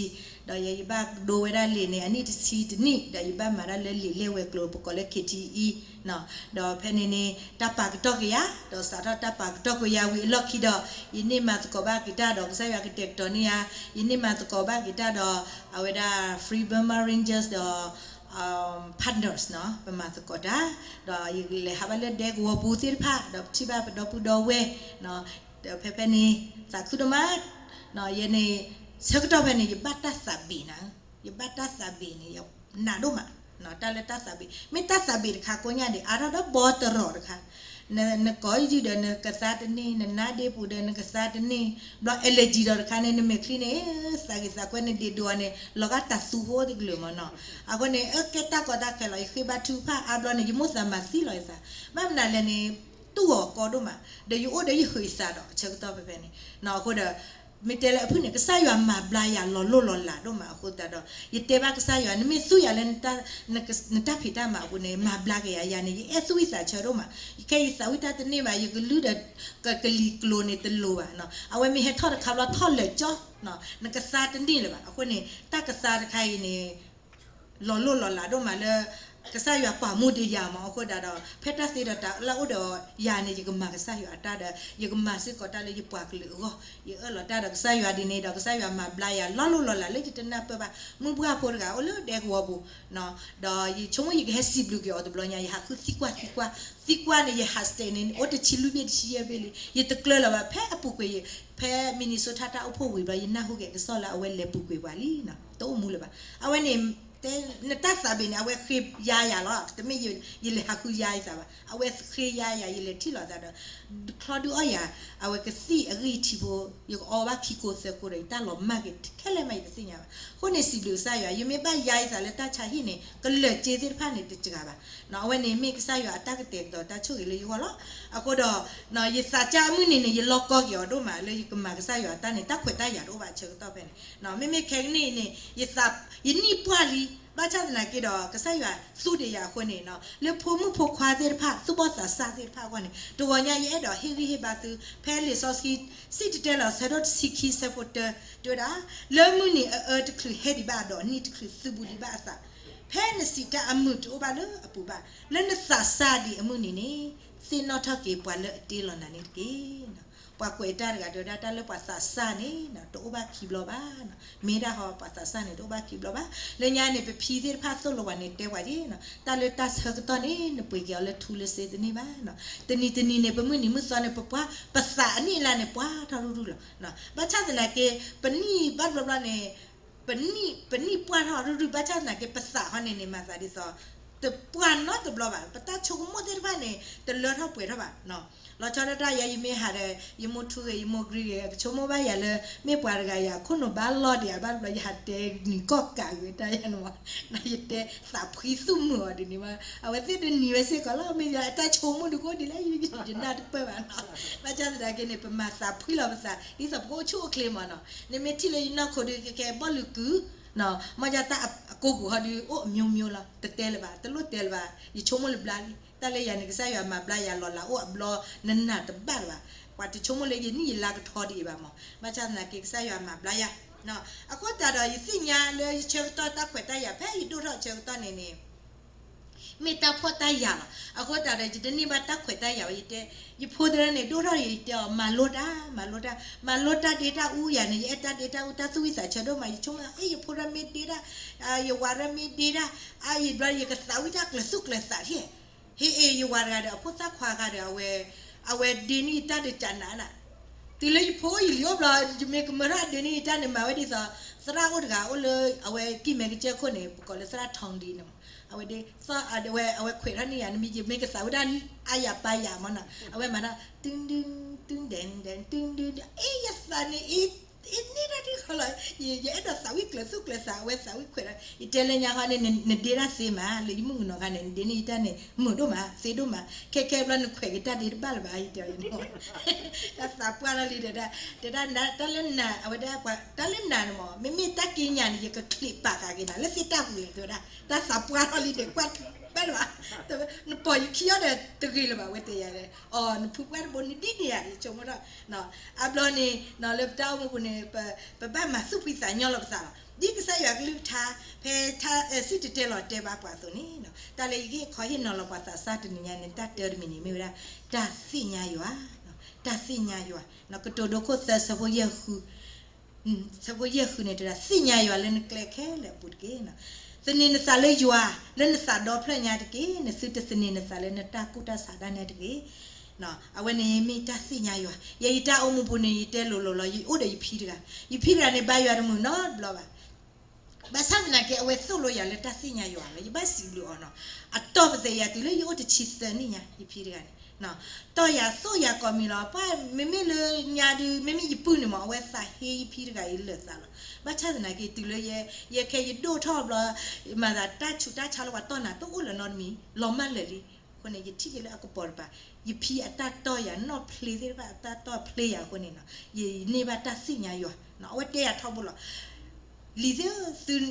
ဒီးယဲယဘၣ်ဒိဝဲဒၣ်လံာ်န့ၣ် အနံၣ်တဆံတနံၣ် ဒီးယဘၣ်မၤတၢ်လၢလံာ်လဲၢ်ဝဲၤကျိၤ ပကိးလၢ K T E ဒီးဖဲန့ၣ်န့ၣ် တၢ်ပာ်ကတီၢ်က့ၤယၤ, ဒီးစးထီၣ်တၢ်ပာ်ကတီၢ်က့ၤယၤဝံၤအလီၢ်ခံဒီး ယန့ၢ်မၤသကိးဘၣ်က့ၤတၢ်ဒီး ကစၢ်ယွၤကတဲာ်ကတီၤန့ၢ်ယၤ, ယန့ၢ်မၤသကိးဘၣ်က့ၤတၢ်ဒီး အဝဲဒၣ် Free Burma Rangers ဒီး Partners နီၤ ပမၤသကိးတၢ်, ဒီးယလဲၤဟးဘၣ်လၢဒဲကဝီၤပူၤသ့ၣ်တဖၣ် ဒီးပထံၣ်ဘၣ်ပဒီပုၢ်ဒီဝဲၢ်, ဒီးဖဲဖဲန့ၣ် သးခုဒိၣ်မး, ယဲန့ၣ် ဆၢကတီၢ်ဖဲန့ၣ် ယဘၣ်တၢ်သးဘ့ၣ်နၤ, ယဘၣ်တၢ်သးဘ့ၣ်န့ၣ် ယနးဒိၣ်မး, တၢ်လၢတၢ်သးဘ့ၣ် မ့ၢ်တၢ်သးဘ့ၣ်တခါကိးညါဒံး အါထီၣ်ဒီးဘီတရီးတခါ, နကိးယုၢ်ဒီးနကသါတန့ၢ်, နနါဒ့ပူၤဒီးနကသါတန့ၢ်, ဘျီ allergy ဒီးတခါန့ၣ် နမဲာ်ချံန့ၣ် သးဂ့ၤသးကွဲန့ၣ် ဒ့ဒိးန့ၣ် လီၤဂာ်တၢ်သူဖိတကလုာ်မးနီၤ, အဃိန့ၣ် အကဲတၢ်ကီတၢ်ခဲလီၤ ယဃ့ဘါထုကဖၣ်အါဘျီန့ၣ် ယမိၣ်သးမၤသံလီၤယသး, ဘၣ်မနုၤလဲၣ်န့ၣ် တူၢ်အီၤကီဒိၣ်မး, ဒီးယအိၣ်ဒီးယဟုးယသးဒီးအဆၢကတီၢ်ဖဲဖဲန့ၣ်, အဃိဒီး မ့ၢ်တဲလၢအဖုၣ်န့ၣ် ကစၢ်ယွၤမၤဘျါယၤလီၤလိၢ်လီၤလးဒိၣ်မးအဃိသတးဒီး ယတဲဘၣ်ကစၢ်ယွၤ နမ့ၢ်သူယၤလၢ နတၢ်ဖံးတၢ်မၤအပူၤန့ၣ် မၤဘျါက့ၤယၤ, ယၤန့ၣ် ယအဲၣ်သူၣ်ဝံၣ်သးဆၢဒိၣ်မး, ခဲအံၤယသးဝံၣ်တၢ်တန့ၢ်ဘၣ်, ယကလုၢ်ဒီး ကလံၤကျိၤန့ၣ်တလိၤဘၣ်, အဝဲမ့ၢ်ဟဲထီၣ်တခါဘျီထီၣ်လၢာ်ကၠီ, နကသါတန့ၢ်လၢၤဘၣ်, အဃိန့ၣ် တၢ်ကသါတခါအံၤန့ၣ် လီၤလိၢ်လီၤလးဒိၣ်မးလၢ ကစၢ်ယွၤပာ်မူဒံးယၤမး, အဃိဒၣ်ဒီး ဖဲတၢ်သ့ဒီးတၢ်လၢအိၣ်ဒီးယၤန့ၣ် ယကမၤကစၢ်ယွၤအတၢ်ဒီး ယကမၤစ့ၢ်ကီးတၢ်လၢယပှၤကလုာ်အဂီၢ်, ယအၢၣ်လီၤတၢ်ဒီးကစၢ်ယွၤဒ်န့ၣ်ဒီး ကစၢ်ယွၤမၤဘျါယၤလီၤလိၢ်လီၤလးလၢယတနၢ်ပၢၢ်ဘၣ်, မုၢ်ပှၢ်ဖိတဂၤအိၣ်လၢဒဲကဝီၤပူၤ, ဒီးယဆိကမိၣ်ယကဟဲစံးဘျုးက့ၤအီၤတဘျီညါ, ယဟးဃုသံကွၢ်သံကွၢ်, သံကွၢ်န့ၣ် ယဟးစတဲးန့ၣ် အိၣ်တဆံလွံၢ်ဘ့ၣ်တဆံယဲၢ်ဘ့ၣ်လံ, ယတကျၢၤလၢၤဘၣ်, ဖဲအပူၤကွံာ် ဖဲ Minnesota တၢ်အိၣ်ဖှိၣ်ဝံၤဘျီ ယနၢ်ဟူက့ၤကစီၣ်လၢအဝဲလဲၤပူၤကွံာ်ပှၤလံ, တအိၣ်မူလၢၤဘၣ်, အဝဲန့ၣ် တဲ နတၢ်သးဘ့ၣ်န့ၣ် အဝဲဃ့ယါယၤလီၤ, တမ့ၢ်ယလဲၤဟးဃုယါယသးဘၣ်, အဝဲဃ့ယါယၤ ယလဲၤထံၣ်လိာ်သးဒီး ချီဒုးအီၣ်ယၤ, အဝဲကသံၣ်အဂံၢ်ထံးဖိ, ယကအီဘၣ်ခံကိးသၢကိးဒီး ယတၢ်လီၤမၢ်က့ၤခဲလၢာ်မး ယတသ့ၣ်ညါဘၣ်, အဃိန့ၣ်စံးဘျုးကစၢ်ယွၤ, ယမ့ၢ်ဘၣ်ယါယသးလၢတၢ်ဆါဟံၣ်န့ၣ် ကလၢာ်စ့သ့ၣ်တဖၣ်န့ၣ်တစှၤဘၣ်, အဝဲန့ၣ်မ့ၢ်ကစၢ်ယွၤအတၢ်ကတဲာ်ကတီၤတၢ်ဆိၣ်ဂ့ၤလၢယဂီၢ်လီၤ, အဃိဒီး ယသးစၢ်အမုၢ်နံၤန့ၣ် ယလီၤကီက့ၤအီၤဒိၣ်မး လၢယကမၤကစၢ်ယွၤတၢ်န့ၣ် တၢ်ခွဲးတၢ်ယာ်တအိၣ်ဘၣ်ဆၢကတီၢ်ဖဲန့ၣ်, မ့မ့ၢ်ခဲကနံၣ်အံၤန့ၣ် ယသး ယနံၣ်ပှၢ်လံ, ဘၣ်ဆၣ်သနာ်က့ဒီး ကစၢ်ယွၤသူဒံးယၤအဃိန့ၣ် လၢဖိမုၣ်ဖိခွါသ့ၣ်တဖၣ် သူၣ်ဘီၣ်သးစၢ်သ့ၣ်တဖၣ်အဂီၢ်န့ၣ် တဂီၤညါယအဲၣ်ဒိးဟ့ၣ်ဂံၢ်ဟ့ၣ်ဘါသု, ဖဲလံာ်စီဆှံ စံၣ်တဲၤတဲလီၤ ဆၢဒိၣ်တဆံခံ ဆၢဖိတၢ တဲဝဲဒၣ်, လၢမုၢ်နံၤအအၢတချုးဟဲဒံးဘၣ်ဒီး နံၣ်တချုးသုးဘူးဒံးဘၣ်အသး, ဖဲနစံးတၢ်အမုာ်တအိၣ်ဘၣ်လၢအပူၤဘၣ်, လၢနသးစၢ်ဒံးအမုၢ်နံၤန့ၣ် သ့ၣ်နီၣ်ထီၣ်က့ၤပှၤလၢအတ့လီၤနၤန့ၣ်တက့ၢ်. ပှၤကွဲးတၢ်တဂၤတဲဝဲဒၣ် တၢ်လၢပှၤသးစၢ်န့ၣ် တအိၣ်ဘၣ်ခံဘျီဘၣ်, မ့ၢ်ဒၣ်ဟီ ပှၤသးစၢ်န့ၣ် တအိၣ်ဘၣ်ခံဘျီဘၣ်. လၢညါန့ၣ် ပဖံသ့ၣ်တဖၣ်သိၣ်လိပှၤန့ၣ် တဲပှၤက့ၤ, တၢ်လၢတၢ်ဆၢကတီၢ်န့ၣ် နပှ့ၤက့ၤအီၤလၢထူလၢစ့တန့ၢ်ဘၣ်. တနံၤတနံၤန့ၣ် ပမုၢ်နံၤမုၢ်သီန့ၣ် ပပှၤ ပသးအနံၣ်အလါန့ၣ် ပှၢ်ထီၣ်ရုၢ်ရုၢ်လီၤ. ဘၣ်ဆၣ်သနာ်က့ ပနံၣ်ဘၣ်တဘျီဘျီန့ၣ် ပနံၣ်ပှၢ်ထီၣ်ရုၢ်ရုၢ် ဘၣ်ဆၣ်သနာ်က့ ပသးဟီန့ၣ်န့ၣ် မၤသးဒ်သိး တပှၢ်နီတဘျီဘၣ်. ပတၢ်ဆိကမိၣ်သ့ၣ်တဖၣ်န့ၣ် တလၢထီၣ်ပှဲၤထီၣ်ဘၣ်. လီၤဆီဒၣ်တၢ်ယၤ ယမ့ၢ်ဟးဒီး ယမိၢ်ထူဂ့ၤ ယမိၢ်ဂ့ၤဂ့ၤ ကဆိကမိၣ်ဘၣ်ယၤလၢ မ့ၢ်ပှၤတဂၤယၤ ခိၣ်နူာ်ဘၣ်လီၢ်ဒံး အဘၣ်တဘျီ ယဟးတဲနံၤကီၢ်ကးဂ့ၤတၢ်ယၤန့ၣ်မး, ယတဲသးဖှံသူၣ်မုာ်အီၤဒ်န့ၣ်မး, အဝဲသ့ၣ်တနံၤဝဲစ့ၢ်ကီးလီၤ မ့ၢ်ယတၢ်ဆိကမိၣ်ဒုးကအိၣ်ဒ်လဲၣ် ယနၢ်တပၢၢ်ဘၣ်နီၤ, ဘၣ်ဆၣ်သနာ်က့န့ၣ် ပမၤသးဖှံလီၤပသး ဒ်သိးပကအိၣ်ဆူၣ်အိၣ်ချ့မးနီၤ, နမ့ၢ်ထံၣ်လၢယနီၢ်ခိဒုး ကဲကဲဘီၣ်လုာ်ကုာ် မ့ၢ်ယတၢ်အကိးပူၤဟီဒုး အိၣ်အမျိုးမျိုးလီၤ တတဲလၢၤဘၣ် တလိၣ်တဲလၢၤဘၣ် ယဆိကမိၣ်လၢဘျါလံ တၢ်လၢယၤန့ၣ် ကစၢ်ယွၤမၤဘျါယၤလီၤ လၢအိၣ်အဘျီ နနာ်တဘၣ်လၢၤဘၣ်, ပှၤတဆိကမိၣ်လၢယနံၣ်ယလါကထီဒ်အံၤဘၣ်မး, ဘၣ်ဆၣ်သနာ်က့ ကစၢ်ယွၤမၤဘျါယၤ, အဃိသတးဒီး ယသ့ၣ်ညါလၢယဆၢကတီၢ်တၢ်ခွဲးတၢ်ယာ် ဖဲယဒိၣ်ထီၣ်ဆၢကတီၢ်န့ၣ်န့ၣ် မ့ၢ်တၢ်ဖှီၣ်တၢ်ယာ်လီၤ. အဃိသတးဒီး ယတန့ၢ်ဘၣ်တၢ်ခွဲးတၢ်ယာ်ဝဲ ယတဲ, ယဖိသရၣ်န့ၣ် ဒိၣ်ထီၣ်ယတဲအီၤ မၤလိတၢ်, မၤလိတၢ်, မၤလိတၢ်ဒ့တၢ်အူယၤန့ၣ် ယအဲၣ်တၢ်ဒ့တၢ်အူ တၢ်သူၣ်ဝံၣ်သးဆၢဒိၣ်မး, ယဆိကမိၣ် အ့ ယဖိရၢ်မ့ၢ်ဒ့တၢ်, ယဝၤရၢ်မ့ၢ်ဒ့တၢ်, အါယံၤဘျီယကသးဝံၣ်တၢ်ကျၢၤသူၣ်ကျၢၤသးထံၣ်, ဟ့ၣ်အ့ ယဝၤတဂၤဒီး အဖိသၣ်ခွါဂၤဒီး အဝဲ, အဝဲဒ့န့ၢ်ယတၢ်ဒီးကနးနး တုၤလၢယဖိယလံၤအိၣ်ဘျီ ယမ့ၢ်ကမၢထီၣ်ဒ့န့ၢ်ယတၢ်န့ၣ် မၤဝဲဒ်သိး သရၣ်အိၣ်တဂၤအိၣ်လၢ အဝဲကံၢ်မဲကစၢၢ်ခိၣ်န့ၣ် ပကိးလၢသရၣ်ထီၣ်ဒ့န့ၣ်မး, အဝဲဒ်, အဝဲခွဲးထီၣ်န့ၢ်ယၤ နမ့ၢ်ယမ့ၢ်ကသးဝံၣ်တၢ်အါယၤပၢ်ယၤမးနီၤ, အဝဲမၤတၢ် တုဒု, တုဒဲ, တုဒု, အ့ ယသးန့ၣ် အ့န့ၢ်တၢ်တခီလီၤ, ယအဲၣ်ဒိးသးဝံၣ်ကျၢၤသူၣ်ကျၢၤသး အဝဲသးဝံၣ်ခွဲးထီၣ်, ယတဲလၢညါဃီန့ၣ် နဒ့တၢ်သ့မး လၢယမုၣ်ကနီၤခါန့ၣ် နဒ့န့ၢ်ယတၢ်န့ၣ် မုာ်ဒိၣ်မး သ့ဒိၣ်မး, ခဲခဲဘျီ နခွဲးက့ၤတၢ်ဒ့တဘၣ်လၢၤဘၣ် ယတဲအီၤန့ၣ်, တၢ်သးပှၢ်ထီၣ်လံတဲဒၣ်, တဲဒၣ်တၢ်လၢနၤ အဝဲဒၣ်ပှၤ တၢ်လၢနၤန့ၣ်မး မ့မ့ၢ်တၢ်က့ညါန့ၣ် ယကချံးပာ်ဃာ်က့ၤနၤ လၢသ့ၣ်တၢ်ပူၤလဲၣ် တဲဝဲဒၣ်, တၢ်သးပှၢ်ထီၣ်လံန့ၣ် ကွၢ်ဘၣ်လၢၤဘၣ်, နပိာ်ယခံအီၤဒီးတဂ့ၤလၢၤဘၣ် အဝဲတဲယၤဒီး, အီ နဖုပှၢ်တဘိန့ၣ်ဒ်န့ၣ်ဧါ ယဆိကမိၣ်ထီၣ်, အဘျီန့ၣ် လၢပတၢ်အိၣ်မူပူၤန့ၣ် ပဘၣ်မၤသူၣ်ဖှံသးညီလီၤပသးလီၤ. ဒ်ကစၢ်ယွၤကလုၢ်ကထါ ဖဲစံၣ်တဲၤတဲလီၤတဲာ်ဘၣ်ပှၤအသိးန့ၣ်, တၢ်လၢယကဟ့ၣ်ခီဟ့ၣ်နီၤလီၤပှၤသးစၢ်တနံၤညါန့ၣ် တၢ်တၢတမံၤန့ၣ် မ့ၢ်ဝဲဒၣ် တၢ်သ့ၣ်ညါယွၤ, တၢ်သ့ၣ်ညါယွၤ, ကတိၤဒိခိၣ်သၢ ဆၢဖိယဲၢ်ဃု ဆၢဖိယဲၢ်ဃုန့ၣ်တဲဒၣ် သ့ၣ်ညါယွၤလၢနကျဲခဲလၢာ်အပူၤတက့ၢ်. သန့ၤနသးလၢယွၤ လၢနသးဒီဖျၢၣ်ညါတက့ၢ်. နသုတသန့ၤနသးလၢနတၢ်ကူၣ်တၢ်ဆးဒၣ်နဲတဂ့ၤ. အဝဲန့ၣ်မ့ၢ်တၢ်သ့ၣ်ညါယွၤ. ယဲယတၢ်အိၣ်မူပူၤန့ၣ် ယတဲလိၤလိၤလီၤ. ယအိၣ်ဒီးယဖံတဂၤ, ယဖံတဂၤန့ၣ် ဘါယွၤတမုာ်နီတဘျီဘၣ်. ဘၣ်ဆၣ်သနာ်က့ အဝဲသိၣ်လိယၤလၢတၢ်သ့ၣ်ညါယွၤလီၤ. ယဘၣ်စံးဘျုးအီၤနီၤ. အတီၢ်ပသဲးယၤတုၤလၢယအိၣ်တဆံသၢနံၣ်ညါ ယဖံတဂၤန့ၣ် တီၢ်ယၤသိၣ်ယၤကိးမံၤလီၤ. ပှၤမ့မ့ၢ်လၢညါဒုး မ့မ့ၢ်ယပုၢ်န့ၣ်မး အဝဲသးဟ့ယဖံတဂၤအံၤလၢာ်သးလီၤ. ဘၣ်ဆၣ်သနာ်က့ တုၤလၢယဲ ယဲခဲယဒိၣ်ထီၣ်ဘျီ မၤသးတၢ်ဆူးတၢ်ဆါလၢပှၤတီၢ်နၤတအိၣ်လၢၤနီတမံၤ လီၤမၢ်လၢာ်လံ. အဃိန့ၣ် ယထံၣ်က့ၤလၢအကပီၤတပၤ ယဖံအတၢ်တီၢ်ယၤ နီၣ်ဖျ့သ့ၣ်တဖၣ်အတၢ်တီၢ်ဖျ့ယၤအဃိန့ၣ် ယန့ၢ်ဘၣ်တၢ်သ့ၣ်ညါယွၤ. အဝဲတဲယၤထီဘိလီၤ. လံၤသ့ၣ်ဧၢ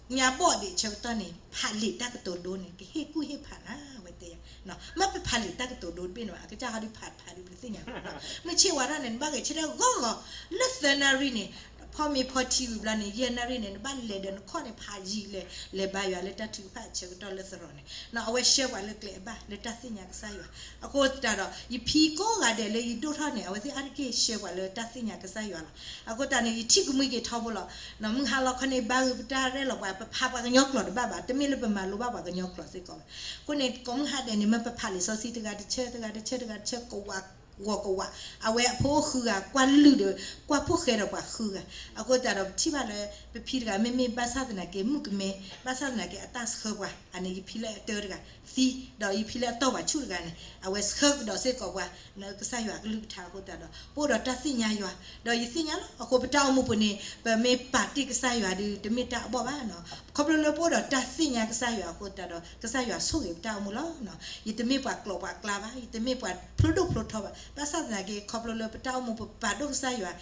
သု ညါဘီၣ်ဒံးဆၢကတီၢ်န့ၣ် ဖးလံာ်တၢ်ကတိၤဒိန့ၣ် ကဟ့ၣ်ကူၣ်ဟ့ၣ်ဖးနၤ အဝဲတဲယၤ. မ့ၢ်ပဖးလံာ်တၢ်ကတိၤဒိတဘ့ၣ်န့ၣ်ဘၣ် အကစၢ်ဟီဒုးဖးဖးဒုးပတသ့ၣ်ညါဘၣ်. မုၢ်ဆ့ၣ်ဝါထီၣ်န့ၣ် နဘၣ်ဂဲၤဆၢထၢၣ်ဂီၢ်ဂီၢ် လၢသၢနၣ်ရံၣ်န့ၣ် ဖီမ့ၤဖီထံဝံၤဘျီန့ၣ် ယဲၢ်နၣ်ရံၣ်န့ၣ် နဘၣ်လဲၤဒီးနခီၣ်န့ၣ် ဖးယံာ်လဲၤ လဲၤဘါယွၤလၢတၢ်ထုကဖၣ်ဆၢကတီၢ်လၢသရိာ်န့ၣ် အဝဲဆှၢပှၤလၢကျဲအဘၣ်လၢတၢ်သ့ၣ်ညါကစၢ်ယွၤ. အဃိသတးဒီး ယဖံကိးဂၤဒဲးလၢယဒိၣ်ထီၣ်န့ၣ် အဝဲသ့ၣ်အါတက့ၢ်ဆှၢပှၤလၢတၢ်သ့ၣ်ညါကစၢ်ယွၤလီၤ. အဃိသတးန့ၣ် ယထံၣ်ကမှံက့ၤထီဘိလီၤ. မုၢ်ဟါလီၤခီန့ၣ် ဘါဂုာ်ပတၢ်ရဲၣ်လီၤပှၤ ပဖးပှၤကညီကျိာ်တဘၣ်ဘၣ် တမ့ၢ်လၢပမၤလိဘၣ်ပှၤကညီကျိာ်စ့ၢ်ကီးဘၣ်. အဃိန့ၣ် ကိးမုၢ်ဟါဒဲးန့ၣ် မ့ၢ်ပဖးလံာ်စီဆှံတဂၤတဆၢ တဂၤတဆၢ တဂၤတဆၢ ကဝး ဂီၤကဝး အဝဲအဖိအိၣ်ဃုဂၤ ကွၢ်လုၢ်ဒီး ကွၢ်ဖိၣ်ဃဲဒီးပှၤဃုဂၤ. အဃိသတးဒီး ပထံၣ်ဘၣ်လၢ ပဖံတဂၤ မ့မ့ၢ်ဘၣ်ဆၣ်သနာ်က့ မုၣ်ကမဲ ဘၣ်ဆၣ်သနာ်က့ အတၢ်ဆှၢပှၤ အန့ၣ် ယဖံလၢအတၢတဂၤသံ ဒီးယဖံလၢအတီၢ်ပှၤဆူၣ်တဂၤန့ၣ် အဝဲဆှၢကဒီးစ့ၢ်ကီးပှၤ လၢကစၢ်ယွၤကလုၢ်ကထါအဃိသတးဒီး ပအိၣ်ဒီးတၢ်သ့ၣ်ညါယွၤ ဒီးယသ့ၣ်ညါလီၤ. အဃိပတၢ်အိၣ်မူပူၤန့ၣ် ပမ့ၢ်ပာ်တ့ၢ်ကစၢ်ယွၤဒီး တမ့ၢ်တၢ်အဘီၣ်ဘၣ်နီၤ. ခီဖျိလၢပအိၣ်ဒီးတၢ်သ့ၣ်ညါကစၢ်ယွၤအဃိသတးဒီး ကစၢ်ယွၤဆိၣ်ဂ့ၤပတၢ်အိၣ်မူလီၤ. ယတမ့ၢ်ပှၤကျိာ်ပှၤကျါဘၣ်, ယတမ့ၢ်ပှၤဖျိဒိၣ်ဖျိထီဘၣ်. ဘၣ်ဆၣ်သနာ်က့ ခီဖျိလၢပတၢ်အိၣ်မူပပာ်ဒိၣ်ကစၢ်ယွၤ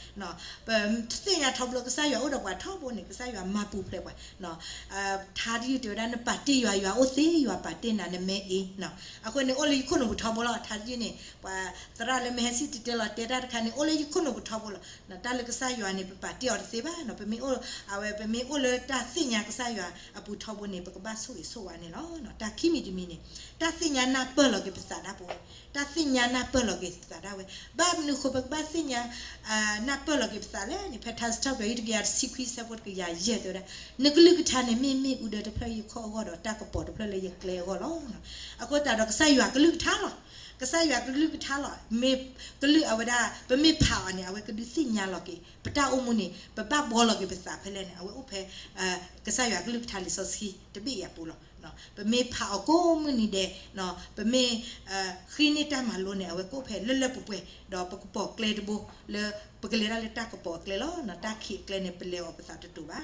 ပသ့ၣ်ညါထီဘိလၢကစၢ်ယွၤအိၣ်ဒီးပှၤထီဘိန့ၣ် ကစၢ်ယွၤမၤပူၤဖျဲးပှၤ ထါတယုၢ်တဲဝဲဒၣ် နပာ်တ့ၢ်ယွၤ ယွၤအိၣ်သ့ ယွၤပာ်တ့ၢ်နၤ နမ့ၢ်အ့ အဃိန့ၣ် အိၣ်လၢယခိၣ်နူာ်ပူၤထီဘိလီၤ. ထါတယုၢ်န့ၣ် ပှၤသရၣ်လၢမ့ၢ်ဟဲစံၣ်တဲၤတဲလီၤတဲတၢ်တခါန့ၣ် အိၣ်လၢယခိၣ်နူာ်ပူၤထီဘိလီၤ. တၢ်လၢကစၢ်ယွၤန့ၣ် ပပာ်တ့ၢ်အီၤတသ့ဘၣ်. ပမ့ၢ်အိၣ် အဝဲ ပမ့ၢ်အိၣ်လၢတၢ်သ့ၣ်ညါကစၢ်ယွၤအပူၤထီဘိန့ၣ် ပကဘၣ်ဆိၣ်ဂ့ၤဆိၣ်ဝါန့ၣ်လီၤ. တၢ်ခံမံၤတမံၤန့ၣ် တၢ်သ့ၣ်ညါနၢ်ပၢၢ်လီၤက့ၤပသးဒၣ်ပဝဲ တၢ်သ့ၣ်ညါနၢ်ပၢၢ်လီၤက့ၤပသးဒၣ်ဝဲ ဘၣ်မနုၤဃိပကဘၣ်သ့ၣ်ညါ နၢ်ပၢၢ်လီၤက့ၤပသးလဲၣ်န့ၣ် ဖဲထါစံးထီၣ်ပတြၢၤ တကယၤတဆံခွံ ဆၢဖိတကယၤယဲၢ်တဲဝဲဒၣ် နကလုၢ်ကထါန့ၣ် မ့ၢ်မ့ၣ်အူဒၢတဖျၢၣ် ယခီၣ်အဂီၢ်ဒီး တၢ်ကပီၤတဖျၢၣ်လၢယကျဲအဂီၢ်လီၤ. အဃိသတးဒီး ကစၢ်ယွၤကလုၢ်ကထါလီၤ. ကစၢ်ယွၤကလုၢ်ကထါလီၤ. မ့ၢ်ကလုၢ်အဝဲဒၣ် ပမ့ၢ်ဖးအီၤန့ၣ် အဝဲကဒုးသ့ၣ်ညါလီၤက့ၤ ပတၢ်အိၣ်မူန့ၣ် ပဘၣ်ဘှီလီၤက့ၤပသးဖဲလဲၣ်န့ၣ် အဝဲအိၣ်ဖဲ ကစၢ်ယွၤကလုၢ်ကထါလံာ်စီဆှံတဘ့ၣ်အံၤအပူၤလီၤ. ပမ့ၢ်ဖးအီၤကိးမုၢ်နံၤဒဲး, ပမ့ၢ်ဃ့န့ၢ်တၢ်မၤလိန့ၣ် အဝဲကအိၣ်ဖဲလၢလၢပှဲၤပှဲၤ, ဒီးပကပိာ်ကျဲတဘိလၢ ပကလဲၤတၢ်လၢတၢ်ကပီၤအကျဲလီၤ. တၢ်ခံးအကျဲန့ၣ် ပလဲၤအီၤပသးတတူာ်ဘၣ်.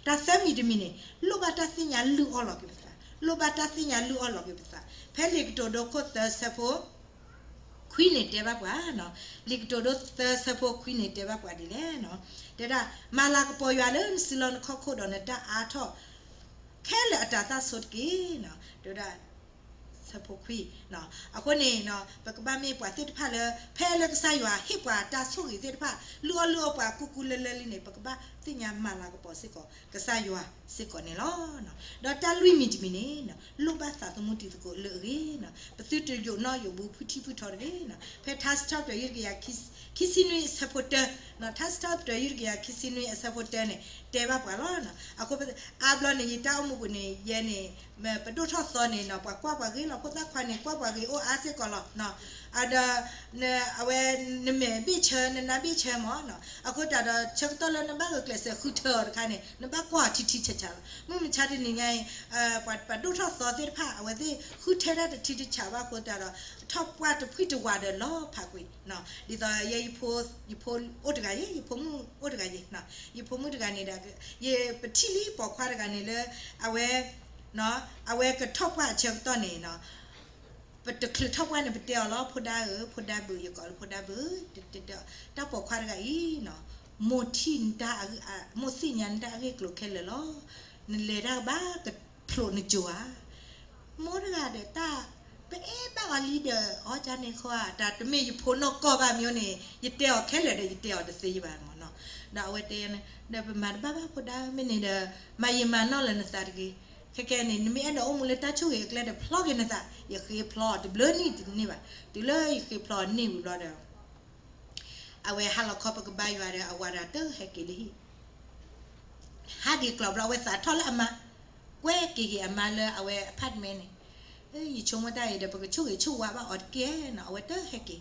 တၢ်သၢမံၤတမံၤန့ၣ် လိၣ်ဘၣ်တၢ်သ့ၣ်ညါလုၢ်အီၣ်လီၤက့ၤပသး, လိၣ်ဘၣ်တၢ်သ့ၣ်ညါလုၢ်အီၣ်လီၤက့ၤပသး. ဖဲလံာ်ကတိၤဒိခိၣ်သၢဆၢဖိ ခွံန့ၣ်တဲဘၣ်ပှၤ, လံာ်ကတိၤဒိသၢဆၢဖိခွံန့ၣ်တဲဘၣ်ပှၤဒ်လဲၣ်, တဲဒၣ် မၤလၤကပီၤယွၤလၢနစုလီၢ်နခီၣ်ခိၣ်ဒီးနတၢ်အါထီၣ် ခဲလၢာ်အတၤသၣ်ဆိတက့ၢ်. တဲဝဲဒၣ် ဆၢဖိခွံ, အဃိန့ၣ် ပကဘၣ်မ့ၢ်ပှၤသ့ၣ်တဖၣ်လၢ ဖဲလၢကစၢ်ယွၤဟ့ၣ်ပှၤတၢ်ဆိၣ်ဂ့ၤသ့ၣ်တဖၣ် လုၢ်အီၣ်လုၢ်အီပှၤကူကူလၢလၢလံန့ၣ် ပကဘၣ်သ့ၣ်ညါမၤလၤကပီၤစ့ၢ်ကီး ကစၢ်ယွၤစ့ၢ်ကီးန့ၣ်လီၤ. ဒီးတၢ်လွံၢ်မံၤတမံၤန့ၣ် လိၣ်ဘၣ်သးသမူတံၤသကိးလၢအဂ့ၤ, ပသုတယိးနီၣ်ယိးဘူးဖုထံဖုထီတဂ့ၤ. ဖဲထါစံးထီၣ်ပတြၢၤယုၢ်တကယၤခံဆံနွံအဆၢဖိတၢ, ထါစံးထီၣ်ပတြၢၤယုၢ်တကယၤခံဆံနွံအဆၢဖိတၢန့ၣ် တဲဘၣ်ပှၤလီၤ. အဃိ အါဘျီန့ၣ် ယတၢ်အိၣ်မူပူၤန့ၣ် ယဲန့ၣ် ပဒိၣ်ထီၣ်သီန့ၣ် ပှၤကွၢ်ပှၤဂ့ၤလီၤ, ဖိသၣ်ခွါန့ၣ် ကွၢ်ပှၤဂ့ၤအိၣ်အါစ့ၢ်ကီးလီၤ. ဒီး အဝဲ နမဲာ်ဘ့ၣ်ဆၢ နနါဘ့ၣ်ဆၢမး, အဃိသတးဒီးဆၢကတီၢ်လၢနဘၣ်ဂုာ်ကျဲးစၢးဃုထၢအီၤတခါန့ၣ် နဘၣ်ကွၢ်အီၤထံထံဆးဆးလီၤ. မုၢ်မဆါတနံၤညါအံၤ ပှၤဒိၣ်ထီၣ်သီသ့ၣ်တဖၣ် အဝဲသ့ၣ်ဃုထၢတၢ်တထံတဆးဘၣ်အဃိသတးဒီး ထီၣ်ပှၢ်တဖှံၣ်တဝးဒီးလီၤဖးကွံာ်, ဒ်သိးယဲ ယဖိအိၣ်တဂၤယဲ ယဖိမုၣ်အိၣ်တဂၤယဲ, ယဖိမုၣ်တဂၤန့ၣ်ဒီး ယပထံၣ်လံပိာ်ခွါတဂၤန့ၣ်လၢ အဝဲ အဝဲကထီၣ်ပှၢ်အဆၢကတီၢ်န့ၣ် ပတချုးထီၣ်ပှၢ်န့ၣ် ပတဲအီၤလီၤ ဖိဒါဧၢ ဖိဒါဘုး ယကိးလၢဖိဒါဘုး, တၢ်ပိာ်ခွါတဂၤအံၤ မိၢ်ထံၣ်နတၢ် မိၢ်သ့ၣ်ညါနတၢ်အဂ့ၢ်အကျိၤခဲလၢာ်လီၤ. နလဲၤတၢ်ကဘၣ်ကဖျိးနစိၤဧါ. မိၢ်တဂၤဒီးတၢ် ပအဲၣ်ဘၣ်အီၤလံဒီး အီၣ်ကန့ၣ်ခီဧါ, တၢ်တမ့ၢ်ယဖိနီၢ်ကီၢ်ဘၣ်မ့ၢ်န့ၣ် ယတဲအီၤခဲလၢာ်ဒီး ယတဲအီၤတသ့ယဘၣ်မးနီၤ. ဒီးအဝဲတဲန့ၣ် ဒီးပမၤတဘၣ်ဘၣ်ဖိဒါ မ့ၢ်န့ၣ်ဒီး မၤယံာ်မၤနီၢ်လၢနသးတဂ့ၤ. ခဲကဲန့ၣ် နမ့ၢ်အဲၣ်ဒိးအိၣ်မူလၢတၢ်ဆိၣ်ဂ့ၤအကျဲဒီး ဖျီက့ၤနသး, ယဃ့ဖျီအီၤတဘျုးနံၣ်တန့ၢ်ဘၣ်. တုၤလၢယဃ့ဖျီအီၤန့ၢ်ဝံၤဘျီဒီး အဝဲဟးလီၤခီပကဘါယွၤဒီး အဝၤဒီးတဟဲက့ၤလၢဟံၣ် ဟးက့ၤကျီးဘျီ အဝဲသးထီၣ်လၢအမါ, ကွဲက့ၤက့ၤအမါလၢအဝဲ apartment န့ၣ်, ယဆိကမိၣ်တၢ်အံၤဒီး ပကဆိၣ်ဂ့ၤဆိၣ်ဝါဘၣ်အီၤတက့ၢ်နီၤ, အဝဲတဟဲက့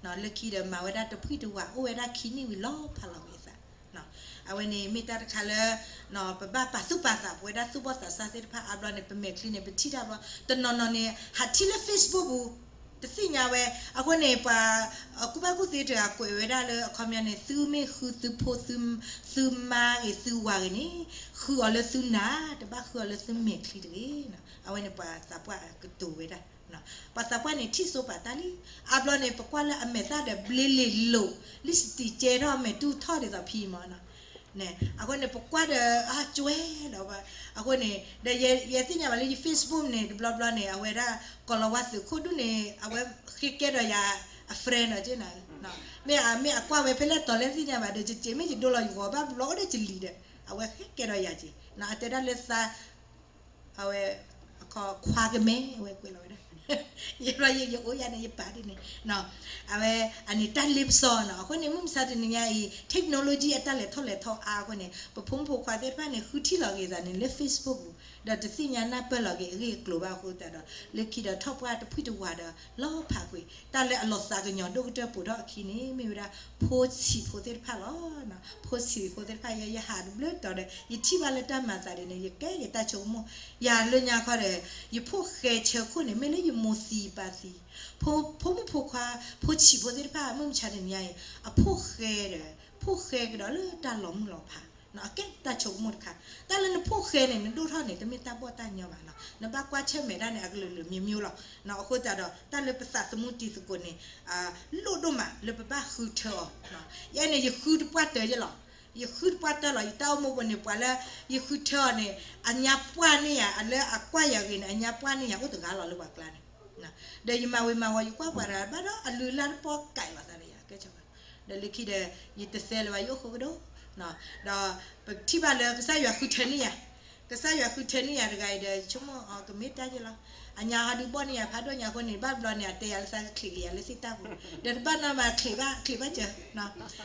ၤ, လၢခံဒီးမၤဝဲဒၣ်တဖှံၣ်တဝး အိၣ်ဝဲဒၣ်ခံနံၣ်ဝံၤလီၤဖးလီၤက့ၤအသး, အဝဲန့ၣ်မ့ၢ်တၢ်တခါလၢ ပဘၣ်ပာ်သူၣ်ပာ်သး ပဝဲဒၣ်သူၣ်ဘီၣ်သးစၢ်သ့ၣ်တဖၣ် အါဘျီန့ၣ် ပမဲာ်ချံန့ၣ် ပထံၣ်တၢ်ဘျီ တနီၤနီၤန့ၣ် ဟးထံၣ်လၢ Facebook ပူၤ တသ့ၣ်ညါဝဲ, အဃိန့ၣ် ပှၤကူၣ်ဘၣ်ကူၣ်သ့တဂၤကွဲးဝဲဒၣ်လၢအခီပညီန့ၣ် သုမ့ၢ်ဃုသုဖိ သုမါဂ့ၤ သုဝၤဂ့ၤန့ၣ် ဃုအီၤလၢသုနၢ်, တဘၣ်ဃုအီၤလၢသုမဲာ်ချံတဂ့ၤ. အဝဲန့ၣ်ပှၤသးပှၢ်ကတိၤဝဲဒၣ်, ပှၤသးပှၢ်န့ၣ်ထံၣ်စိပာ်တၢ်လံ. အါဘျီန့ၣ် ပကွၢ်လၢအမဲာ်သၣ်ဒီး ဘျ့လ့ၤလိာ် lipstick ကဲထီၣ် အမဲာ်တူၢ်ထီၣ်ဒ်သိးဖံမးနီၤ. အဃိန့ၣ် ပကွၢ်ဒီး အါ ကၠွဲလီၤဘၣ်. အဃိန့ၣ် ဒီးယဲသ့ၣ်ညါဘၣ်လၢယ Facebook န့ၣ် တဘျီဘျီန့ၣ် အဝဲဒၣ် ကီၤလၤဝါသုးခိၣ်ဒူၣ်န့ၣ် အဝဲဃ့ကဲဒီးယၤအ friend ဒီးက့နၤ, မ့ၢ်အမ့ၢ်အကွၢ်ဝဲဖဲလဲၣ်တီၤလဲၣ်သ့ၣ်ညါဘၣ်ဒီး ကက့ၤမ့ၢ်ယဒိလီၤယဂီၤဘၣ်ဘျီအိၣ်ဒီးကလံၤဒီး အဝဲဃ့ကဲဒီးယၤက့ၤ အတဲဒၣ်လၢသး အဝဲ အခီခွါကမဲ အဝဲကွဲးလီၤဝဲဒၣ် ယဘျီယအိၣ်ယၤန့ၣ် ယပာ်ဒ်န့ၣ် အဝဲ အန့ၣ်တၢ်လ့ပစီနီၤ. အဃိန့ၣ် မုၢ်မဆါတနံၤညါအံၤ technology အတၢ်လဲၤထီၣ်လဲၤထီအါအဃိန့ၣ် ပဖိမုၣ်ဖိခွါသ့ၣ်တဖၣ်န့ၣ် ဃုထံၣ်လီၤက့ၤသးန့ၣ်လၢ Facebook ပူၤ ဒီးတသ့ၣ်ညါနၢ်ပၢၢ်လီၤက့ၤအဂ့ၢ်အကျိၤဘၣ်အဃိသတးဒီး လၢခံဒီးထီၣ်ပှၢ်တဖှံၣ်တဝးဒီး လီၤဖးကွံာ် တၢ်လၢအလီၤသးကညီၤဒိၣ်ကတၢၢ်ပိာ်ထီၣ်အခံန့ၣ် မ့ၢ်ဝဲဒၣ် ဖိဆံးဖိသ့ၣ်တဖၣ်လီၤ. ဖိဆံးဖိသ့ၣ်တဖၣ် ယဲယဟးတဘျုးတီၤဒီး ယထံၣ်ဘၣ်လၢတၢ်မၤသးဒ်န့ၣ် ယကဲယတၢ်ဆိကမိၣ် ယၤလၢညါခီဒီး ယဖိၣ်ဃဲဆၢခိၣ်န့ၣ် မ့ၢ်လၢယမိၢ်သံပၢ်သံ ဖိ ဖိမုၣ်ဖိခွါ ဖိဆံးဖိသ့ၣ်တဖၣ် မုၢ်မဆါတနံၤညါအံၤ အဖိၣ်ဃဲဒီး ဖိၣ်ဃဲကဒီးလၢတၢ်လီၤမုၢ်လီၤဖး အကဲတၢ်ဆိကမိၣ်တခါ တၢ်လၢနဖိၣ်ဃဲန့ၣ် နဒိၣ်ထီၣ်န့ၣ် တမ့ၢ်တၢ်ဘီၣ်တၢ်ညီဘၣ်နီၤ နဘၣ်ကွၢ်ဆၢၣ်မဲာ်ဒၣ်န့ၣ် အကလုာ်လုာ်မံၤမံၤလီၤ. အဃိသတးဒီး တၢ်လၢပသးသမူတံၤသကိးန့ၣ် လိၣ်ဒိၣ်မးလၢပဘၣ်ဃုထၢအီၤ ယဲန့ၣ် ယဃုတပှၢ်တၢၢ်ယဲလီၤ. ယဃုတပှၢ်တၢၢ်လီၤ ယတၢ်အိၣ်မူပူၤန့ၣ် ပှၤလၢယဃုထၢအီၤန့ၣ် အညါပှၢ်န့ၢ်ယၤ အလၢအကွၢ်ယၤဂ့ၤန့ၣ် အညါပှၢ်န့ၢ်ယၤအိၣ်တဂၤလီၤလၢပှၤကျါန့ၣ် ဒီးယမၤဝံၤမၤဝီၤ ယကွၢ်ပှၤတဂၤဘၣ်ဒီး အလုၢ်အလၢ်တပီၢ်ကဲလီၤသးဒီးယၤ ကဲဘၣ် ဒီးလၢခံဒီး ယတသဲလၢၤဘၣ် ယအိၣ်ဃိကဒီး ဒီးပထံၣ်ဘၣ်လၢကစၢ်ယွၤဃုထၢန့ၢ်ယၤ ကစၢ်ယွၤဃုထၢန့ၢ်ယၤတဂၤအံၤဒီး ယဆိကမိၣ်အီၤကမ့ၢ်တၢ်ယဲလီၤ. အညါဟးဒုးဘီၣ်န့ၢ်ယၤဖးဒိၣ်ညါအဃိန့ၣ် ဘၣ်ဘျီန့ၣ် အတဲယၤလၢသးကချံးက့ၤယၤလၢသ့ၣ်တၢ်ပူၤ ဒီးတဘၣ်နီတမံၤ ချံးဘၣ် ချံးဘၣ်စၢၤ လီၢ်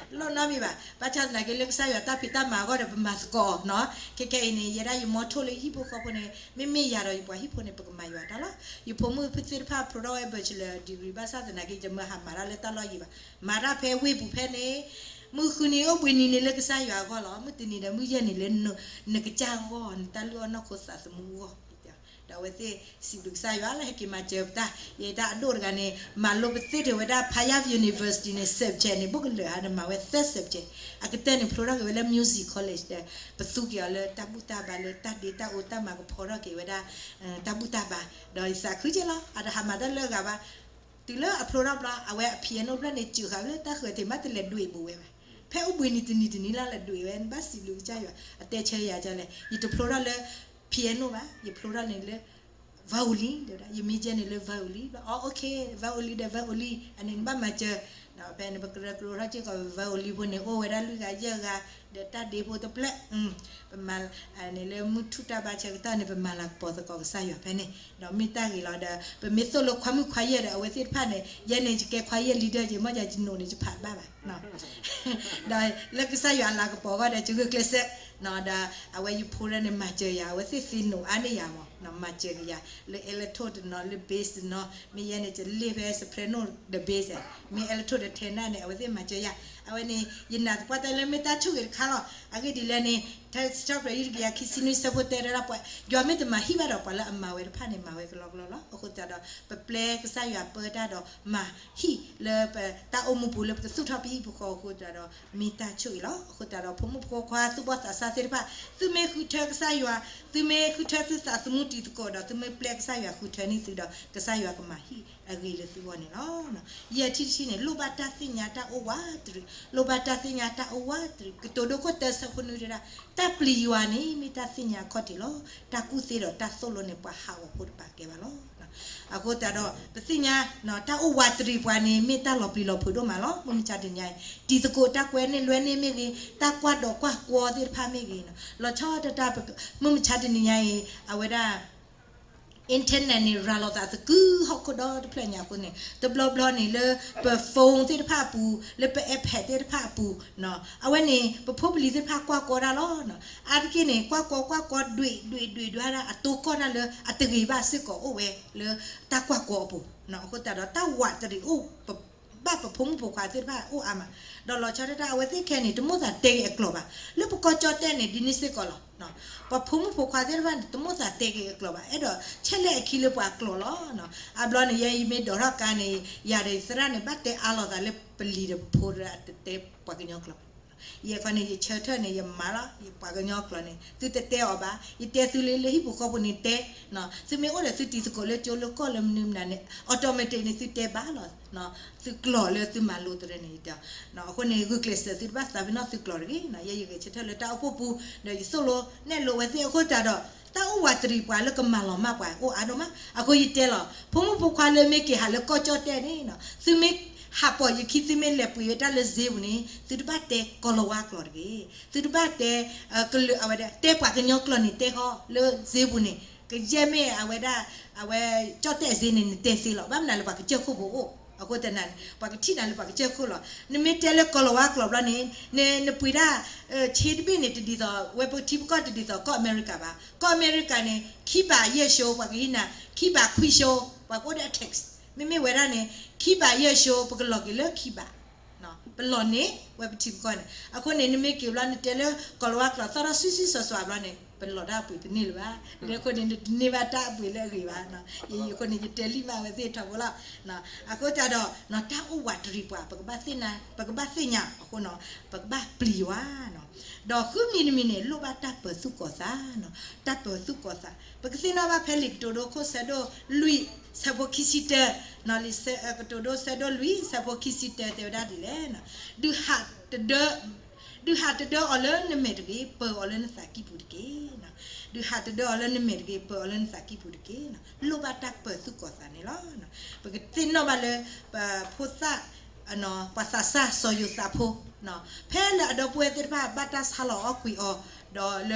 နီတမံၤဘၣ် ဘၣ်ဆၣ်သနာ်က့လၢကစၢ်ယွၤတၢ်ဖံးတၢ်မၤအဂီၢ်ဒီး ပမၤသကိးအီၤနီၤ ခဲကဲအံၤန့ၣ် ယဲဒၣ်ယမီထိၣ်လၢယဟံၣ်ဖိဃီဖိန့ၣ် မ့မ့ၢ်ယၤဒီးယပှၤဟံၣ်ဖိန့ၣ် ပကမၤယွၤတၢ်လီၤ. ယဖိမုၣ်သ့ၣ်တဖၣ် ဖျိထီၣ်ဝဲ bachelor degree ဘၣ်ဆၣ်သနာ်က့ ယမၤဟးမၤတၢ်လၢတၢ်လီၢ်ယံၤဘၣ်. မၤတၢ်ဖဲဝ့ၢ်ပူၤဖဲန့ၣ် မုၢ်ဃုနံၤအိၣ်ဘှံးနံၤန့ၣ်လၢကစၢ်ယွၤအဂီၢ်လီၤ. မုၢ်တနံၤဒီးမုၢ်ယဲၢ်န့ၣ်လၢနကစၢ်အဂီၢ် နတၢ်လုၢ်အီၣ်နီၢ်ခိသးသမူအဂီၢ် ဒီးအဝဲသ့ၣ်စံးဘျုးကစၢ်ယွၤလၢဟဲက့ၤမၤစၢၤပတၢ်, ယတၢ်အဒိၣ်တဂၤန့ၣ် မၤလိပသ့ၣ်ထီၣ်ဝဲဒၣ် Payam University န့ၣ် subject န့ၣ် ဘၣ်ကလၢာ်ဧါဒီး မၤဝဲ third subject, အကတၢၢ်န့ၣ်ဖျိထီၣ်က့ၤဝဲလၢ music college ဒီး ပသူက့ၤအီၤလၢတၢ်ဘူၣ်တၢ်ဘါလၢတၢ်ဒ့တၢ်အူတၢ်မၤကဖီထီၣ်က့ၤဝဲဒၣ် တၢ်ဘူၣ်တၢ်ဘါ, ဒီးယသးခုက့လီၤ အတဟးမၤတၢ်လၢအဂၤဘၣ်, တုၤလၢအဖျိထီၣ်ဘျီ အဝဲအ piano ဖျၢၣ်န့ၣ် စၢဃာ်လၢတၢ်ဃၢၤတ့ၢ်မး တလဲၤဒွဲၣ်ဘူးဝဲဘၣ်, ဖဲအိၣ်ဘှံးနံၤတနံၤတနံၤလၢ်လၢဒွဲၣ်ဝဲ ဘၣ်စံးဘျုးကစၢ်ယွၤ အတဲဆၢယၤကလဲၣ် ယတဖျိထီၣ်လၢ piano ဘၣ်, ယဖျိထီၣ်န့ၣ်လၢ violin တဲဝဲဒၣ်, ယ major န့ၣ်လၢ violin ဘျီ အ okay violin ဒီး violin အန့ၣ်နဘၣ်မၤစၢၤ, ဒီးဖဲန့ၣ် ပကရၢကရိထီၣ်စ့ၢ်ကီး violin ဖိန့ၣ် အိၣ်ဝဲဒၣ်လွံၢ်ဂၤယဲၢ်ဂၤ, ဒီးတၢ်ဒ့ဖိတဖျၢၣ် ပမၤန့ၣ်လၢမုၢ်ထူၣ်တၢ်ဘါဆၢကတီၢ်န့ၣ် ပမၤလၤကပီၤသကိးကစၢ်ယွၤဖဲန့ၣ်, ဒီးမ့ၢ်တၢ်ဂ့ၤလီၤဒီး ပမ့ၢ်သိၣ်လိခွါမုၣ်ခွါယဲၢ်ဒီး အဝဲသ့ၣ်တဖၣ်န့ၣ် ယဲန့ၣ် ယကဲခွါယဲၢ် leader ယမ့ၢ်ယၤ ယနိးန့ၣ် ယဖးဘၣ်ဘၣ် ဒီးလၢကစၢ်ယွၤအလၤကပီၤအဂီၢ်ဒီး ယဂုာ်ကျဲးစၢး, ဒီးအဝဲယဖိဒၣ်န့ၣ် မၤစၢၤယၤ အဝဲသ့ၣ်သ့ၣ်နိးအါန့ၢ်ယၤမး, မၤစၢၤက့ၤယၤ လၢ alto တနီၤ လၢ bass တနီၤ, မ့ၢ်ယဲန့ၣ် ယလ့ၣ်ဖဲ soprano ဒီး bass, မ့ၢ် alto ဒီး tenor န့ၣ် အဝဲသ့ၣ်မၤစၢၤယၤ, အဝဲန့ၣ် ယနာ်သပှၢ်တၢ်လၢမ့ၢ်တၢ်ဆိၣ်ဂ့ၤတခါလီၤ. အဂ့ၢ်ဒ်လဲၣ်န့ၣ် တၢ်စံးထီၣ်ပတြၢၤ ယုၢ်တကယၤခံဆံနွံ ဆၢဖိတၢ တဲဒၣ်ပှၤ ယွၤမ့ၢ်တမၤဟံၣ်ဘၣ်ဒီး ပှၤလၢအမၤဝဲတဖၣ်န့ၣ် မၤဝဲကလီကလီလီၤ. အဃိသတးဒီး ပပျဲကစၢ်ယွၤပၢတၢ်ဒီးမၤဟံၣ်လၢပတၢ်အိၣ်မူပူၤလၢပကသူၣ်ထီၣ်ပဟံၣ်ပဃီအဃိသတးဒီး မ့ၢ်တၢ်ဆိၣ်ဂ့ၤလီၤ. အဃိသတးဒီး ဖိမုၣ်ဖိခွါသူၣ်ဘီၣ်သးစၢ်သ့ၣ်တဖၣ် သုမ့ၢ်ဃုထၢကစၢ်ယွၤ, သုမ့ၢ်ဃုထၢသုသးသမူတံၤသကိးဒီး သုမ့ၢ်ပျဲကစၢ်ယွၤဃုထၢန့ၢ်သုဒီး ကစၢ်ယွၤကမၤဟံၣ်အဂ့ၤလၢသုဂီၢ်န့ၣ်လီၤ. ယဲၢ်ထံၣ်တထံၣ်န့ၣ် လိၣ်ဘၣ်တၢ်သ့ၣ်ညါတၢ်အိၣ်ဝးတရံး, လိၣ်ဘၣ်တၢ်သ့ၣ်ညါတၢ်အိၣ်ဝးတရံး, ကတိၤဒိခိၣ်တၢ ဆၢဖိနွံတဲဒၣ်, တၢ်ပျံၤယွၤန့ၣ် မ့ၢ်တၢ်သ့ၣ်ညါအခီၣ်ထံးလီၤ. တၢ်ကူၣ်သ့ဒီးတၢ်သိၣ်လိန့ၣ် ပှၤဟးဂီၤဖိတပာ်ကဲဘၣ်လီၤ. အဃိသတးဒီး ပသ့ၣ်ညါ တၢ်အိၣ်ဝးတရံးပှၤန့ၣ် မ့ၢ်တၢ်လီၤပျံၤလီၤဖုးဒိၣ်မးလီၤ. မုၢ်မဆါတနံၤညါအံၤ တံၤသကိးတၢ်ကွဲန့ၢ်လွဲန့ၢ်မ့ၢ်ဂ့ၤ, တၢ်ကွၢ်ဒိးကွၢ်ကွီသ့ၣ်တဖၣ်မ့ၢ်ဂ့ၤ, လီၤဆီဒၣ်တၢ် မုၢ်မဆါတနံၤညါအံၤ အဝဲဒၣ် internet န့ၣ် ရၤလီၤသးသကုၤဟီၣ်ခိၣ်ဒီတဖျၢၣ်ညါအဃိန့ၣ် တဘျီဘျီန့ၣ်လၢပ phone သ့ၣ်တဖၣ်အပူၤ, လၢပ iPad သ့ၣ်တဖၣ်အပူၤ, အဝဲန့ၣ် ပဖိပလံၤသ့ၣ်တဖၣ်ကွၢ်ကွီတၢ်လီၤ. အါတက့ၢ်န့ၣ် ကွၢ်ကွီကွၢ်ကွီ ဒွံးဒွံးဒွံးဒွံးဒၣ် အတိကီၢ်တၢ်လၢအတဂ့ၤဘၣ်စ့ၢ်ကီးအိၣ်ဝဲလၢတၢ်ကွၢ်ကွီအပူၤ, အဃိသတးဒီး တၢ်ဝးတရံးအိၣ် ဘၣ်ပဖိမုၣ်ဖိခွါသ့ၣ်တဖၣ်အိၣ်အါမး, ဒီးလီၤဆီဒၣ်တၢ် အဝဲသ့ၣ်ခဲအံၤန့ၣ် တမိၣ်သးတဲဂ့ၤအကျိာ်ဘၣ်, လၢပကီၢ်ကၠီၣ်တဲၣ်န့ၣ် ဒ်န့ၣ်စ့ၢ်ကီးလီၤ. ပဖိမုၣ်ဖိခွါသ့ၣ်တဖၣ်န့ၣ် တမိၣ်သးတဲဂ့ၤအကျိာ်ဘၣ်, အဲၣ်ဒိးဆဲးလဲၣ်အခံလၢပှၤကျိာ်လီၤ. အါဘျီန့ၣ် ယဲယမ့ၢ်ဒိးထီၣ်ကါန့ၣ် ယၤဒီးယသရၣ်န့ၣ် ဘၣ်တဲအါလိာ်သးလၢပလံၤဒီးပဖိဒီးအတတဲပှၤကညီကျိာ်ဘၣ်. ယဲခီန့ၣ် ယဆၢထၢၣ်န့ၣ် ယမၤလီၤ ယပှၤကညီကျိာ်န့ၣ် သုတတဲအီၤဘၣ်, ယတဲသုလၢလၢဟံၣ်ပူၤဃီပူၤန့ၣ်တဲ, သုမ့ၢ်အိၣ်ဒီးသုတံၤသကိးလၢကၠိလၢကီၢ်လၢမနုၤမနုၤန့ၣ် automatic န့ၣ် သုတဲဘၣ်လီၤ. သုကျိာ်လၢသုမၤလိတရၢန့ၣ် အဃိန့ၣ် ဂုာ်ကျဲးစၢးသုတဘၣ်သးပ့ၤနီၣ်သုကျိာ်တဂ့ၤ, ယဲယဂဲၤဆၢထၢၣ်လၢတၢ်အိၣ်ဖှိၣ်ပူၤ ဒီးယသိၣ်လိနဲၣ်လိဝဲသ့ၣ်အဃိသတးဒီး တၢ်အိၣ်ဝးတရံးပှၤလၢကမၤလီၤမၢ်ပှၤအိၣ်အါဒိၣ်မး, အဃိယတဲလီၤ ဖိမုၣ်ဖိခွါလၢမ့ၢ်က့ၤဟးလၢကီၢ်ကၠီၣ်တဲၣ်န့ၣ် သုမ့ၢ်ဟးပိာ်ယခံ သုမ့ၢ်လဲၤပှ့ၤဝဲတၢ်လၢစ့ပူၤန့ၣ် သုတဘၣ်တဲကီၤလၤဝါကျိာ်တဂ့ၤ, သုတဘၣ်တဲ ကလၢာ်အဝဲဒၣ် တဲပှၤကညီကျိာ်န့ၣ်တဲဟီလၢစ့ပူၤန့ၣ် ကယဲၢ်မ့ၢ်အဝဲဒၣ် အဝဲကၠီၣ်တဲၣ်စ့န့ၣ် နတဲသ့လီၤ. ဘၣ်မနုၤလၢပှၤကစၢၢ်ခိၣ်ဖိအိၣ်, အဃိသတးန့ၣ် ပှၤကထံၣ်နၤလၢပှၤကစၢၢ်ခိၣ်လီၤ. နမ့ၢ်တဲလၢကီၤလၤဝါကျိာ်ဘျီန့ၣ် နပှ့ၤတၢ် ဆ့တဘ့ၣ်န့ၣ် တဒ်သိး ဝဲပထံပကီၢ်တဒ်သိးကီၢ်အမဲရကၤဘၣ်. ကီၢ်အမဲရကၤန့ၣ် ခံဘးယဲၢ်ၡိ ပှၤကဟံးနၤ ခံဘးခွံၡိ ပှၤကအိၣ်ဒီးအ tax, မ့မ့ၢ်ဝဲဒၣ်န့ၣ် ခံဘးယဲၢ်ၡိ ပကလီၤက့ၤလၢခံဘး ပလီၢ်န့ၢ်ဝဲပထံပကီၢ်န့ၣ်, အဃိန့ၣ် နမ့ၢ်က့ၤဘျီ နတဲလၢကီၤလၤဝါကျိာ်သီၣ်ထီၣ်ဆူၣ်ဆူၣ်စွၤစွၤဘျီန့ၣ် ပလီၢ်တၢ်အပှ့ၤပန့ၢ်လၢၤဘၣ်. လၢအဃိန့ၣ် နတန့ၢ်ဘၣ်တၢ်အပှ့ၤလၢအဂ့ၤဘၣ်. ယအံၤအဃိန့ၣ် ယတဲလံမးဝဲသ့ၣ်ထီဘိလီၤ. အဃိသတးဒီး တၢ်အိၣ်ဝးတရံးပှၤ ပကဘၣ်သ့ၣ်ညါ, ပကဘၣ်သ့ၣ်ညါအဃိန့ၣ် ပကဘၣ်ပျံၤယွၤ ဒီးဃုမံၤတမံၤန့ၣ် လိၣ်ဘၣ်တၢ်ပၢၤသူၣ်ကီၤသး, တၢ်ပၢၤသူၣ်ကီၤသး ပကသ့ၣ်နီၣ်ဘၣ်ဖဲလံာ်ကတိၤဒိခိၣ်ဆၢဒိၣ်လွံၢ် ဆၢဖိခံဆံတၢ, လံာ်ကတိၤဒိဆၢဒိၣ်လွံၢ် ဆၢဖိခံဆံတၢ တဲဝဲဒၣ်ဒ်လဲၣ်, ဒုးဟးတဒၢ ဒုးဟးတဒၢအီၤလၢနမဲာ်တဂ့ၤ, ပၢၤအီၤလၢနသးကံၢ်ပူၤတက့ၢ်. ဒုးဟးတဒၢအီၤလၢနမဲာ်တဂ့ၤ, ပၢၤအီၤလၢနသးကံၢ်ပူၤတက့ၢ်. လိၣ်ဘၣ်တၢ်ပၢၤသူၣ်ကီၤသးန့ၣ်လီၤ. ပကသ့ၣ်နီၣ်ဘၣ်လၢ ပဖိသၣ် ပှၤသးစၢ်စီၤယိၤသးဖိ ဖဲလၢအဒီပုၢ်ဝဲၢ်သ့ၣ်တဖၣ်ဘၣ်တၢ်ဆါလီၤအီၣ်ကွံာ်အီၤ, ဒီးလ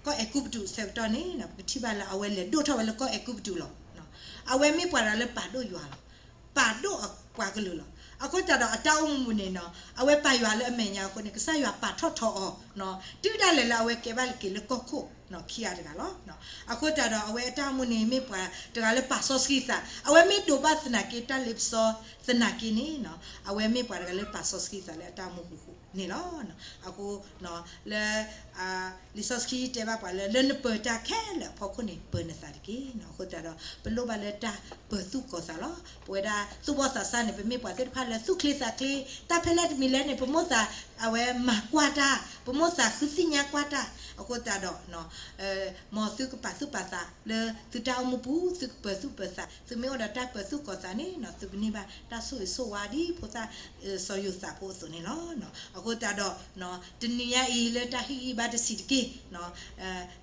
ၢကီၢ်အဲၤကူပတူးအဆၢကတီၢ်န့ၣ် ပကထံၣ်ဘၣ်လၢအဝဲလဲၤဒိၣ်ထီၣ်ဝဲလၢကီၢ်အဲၤကူပတူးလီၤ. အဝဲမ့ၢ်ပှၤတဂၤလၢပာ်ဒိၣ်ယွၤလီၤ. ပာ်ဒိၣ်ပှၤကလုာ်လီၤ. အဃိသတးဒီးအတၢ်အိၣ်မူပူၤန့ၣ် အဝဲပာ်ယွၤလၢအမဲာ်ညါအဃိန့ၣ် ကစၢ်ယွၤပာ်ထီၣ်ထီအီၤ, တုၤဒၣ်လဲာ်လၢအဝဲကဲဘၣ်က့ၤလၢကီၢ်ခိၣ်ခံဂၤတဂၤလီၤ. အဃိသတးဒီးအဝဲအတၢ်အိၣ်မူန့ၣ် မ့ၢ်ပှၤတဂၤလၢပာ်စီဆှံသး, အဝဲမ့ၢ်ဒိးဘၣ်သနာ်က့တၢ်လ့ပစီသနာ်က့န့ၣ် အဝဲမ့ၢ်ပှၤတဂၤလၢပာ်စီဆှံသးလၢအတၢ်အိၣ်မူပူၤဃုာ် န့ၣ်လီၤ. အဃိ လၢ လံာ်စီဆှံတဲဘၣ်ပှၤလၢ လၢနပၢၤတၢ်ခဲလၢာ်အဖီခိၣ်န့ၣ် ပၢၤနသးတက့ၢ်. အဃိသတးဒီး ပလိၣ်ဘၣ်လၢတၢ်ပၢၤသူၣ်ကီၤသးလီၤ. ပဝဲဒၣ်သူၣ်ဘီၣ်သးစၢ်န့ၣ် ပမ့ၢ်ပှၤသ့ၣ်တဖၣ်လၢသူၣ်ချ့သးချ့, တၢ်ဖဲလဲၣ်တမံၤလဲၣ်န့ၣ် ပမိၣ်သး အဝဲမၤကွၢ်တၢ်, ပမိၣ်သးဃုသ့ၣ်ညါကွၢ်တၢ်. အဃိသတးဒီး မ်သုကပာ်သူၣ်ပာ်သးလၢသုတၢ်အိၣ်မူပူၤ, သုကပၢၤသူၣ်ပၢၤသး, သုမ့ၢ်အိၣ်ဒီးတၢ်ပၢၤသူၣ်ကီၤသးန့ၣ် သုကန့ၢ်ဘၣ်တၢ်ဆိၣ်ဂ့ၤဆိၣ်ဝါဒ်ဖိသၣ်စီၤယိၤသးဖိအသိးန့ၣ်လီၤ. အဃိသတးဒီး တနံၤညါအံၤလၢတၢ်ဟ့ၣ်ဂံၢ်ဘါတဆံးတက့ၢ်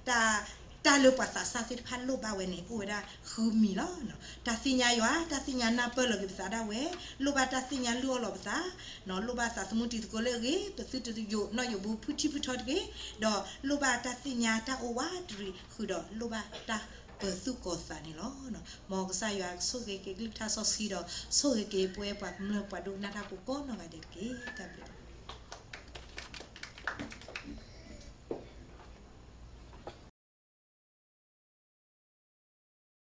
တၢ်လၢပှၤသးစၢ်သ့ၣ်တဖၣ်လိၣ်ဘၣ်ဝဲန့ၣ် အိၣ်ဝဲဒၣ်ဃုမံၤလီၤ. တၢ်သ့ၣ်ညါယွၤ, တၢ်သ့ၣ်ညါနၢ်ပၢၢ်လီၤက့ၤပသးဒၣ်ဝဲ, လိၣ်ဘၣ်တၢ်သ့ၣ်ညါလုၢ်အီၣ်လီၤပသး, လိၣ်ဘၣ်သးသမူတံၤသကိးလၢအဂ့ၤ, ပသုတယိာ်နီၣ်ယိာ်ဘိဖုထံဖုထီတဂ့ၤ, ဒီးလိၣ်ဘၣ်တၢ်သ့ၣ်ညါတၢ်အိၣ်ဝးတရံးဃုာ်ဒီးလိၣ်ဘၣ်တၢ်ပၢၤသူၣ်ကီၤသးန့ၣ်လီၤ. မ်ကစၢ်ယွၤကဆိၣ်ဂ့ၤက့ၤကလုၢ်ကထါစီဆှံဒီး ဆိၣ်ဂ့ၤက့ၤပဝဲပှၤကမျၢၢ်ပှၤဒိကနၣ်တၢ်ဖိကိးနီၢ်ဂၤဒဲးတက့ၢ်. တၢ်ဘျုး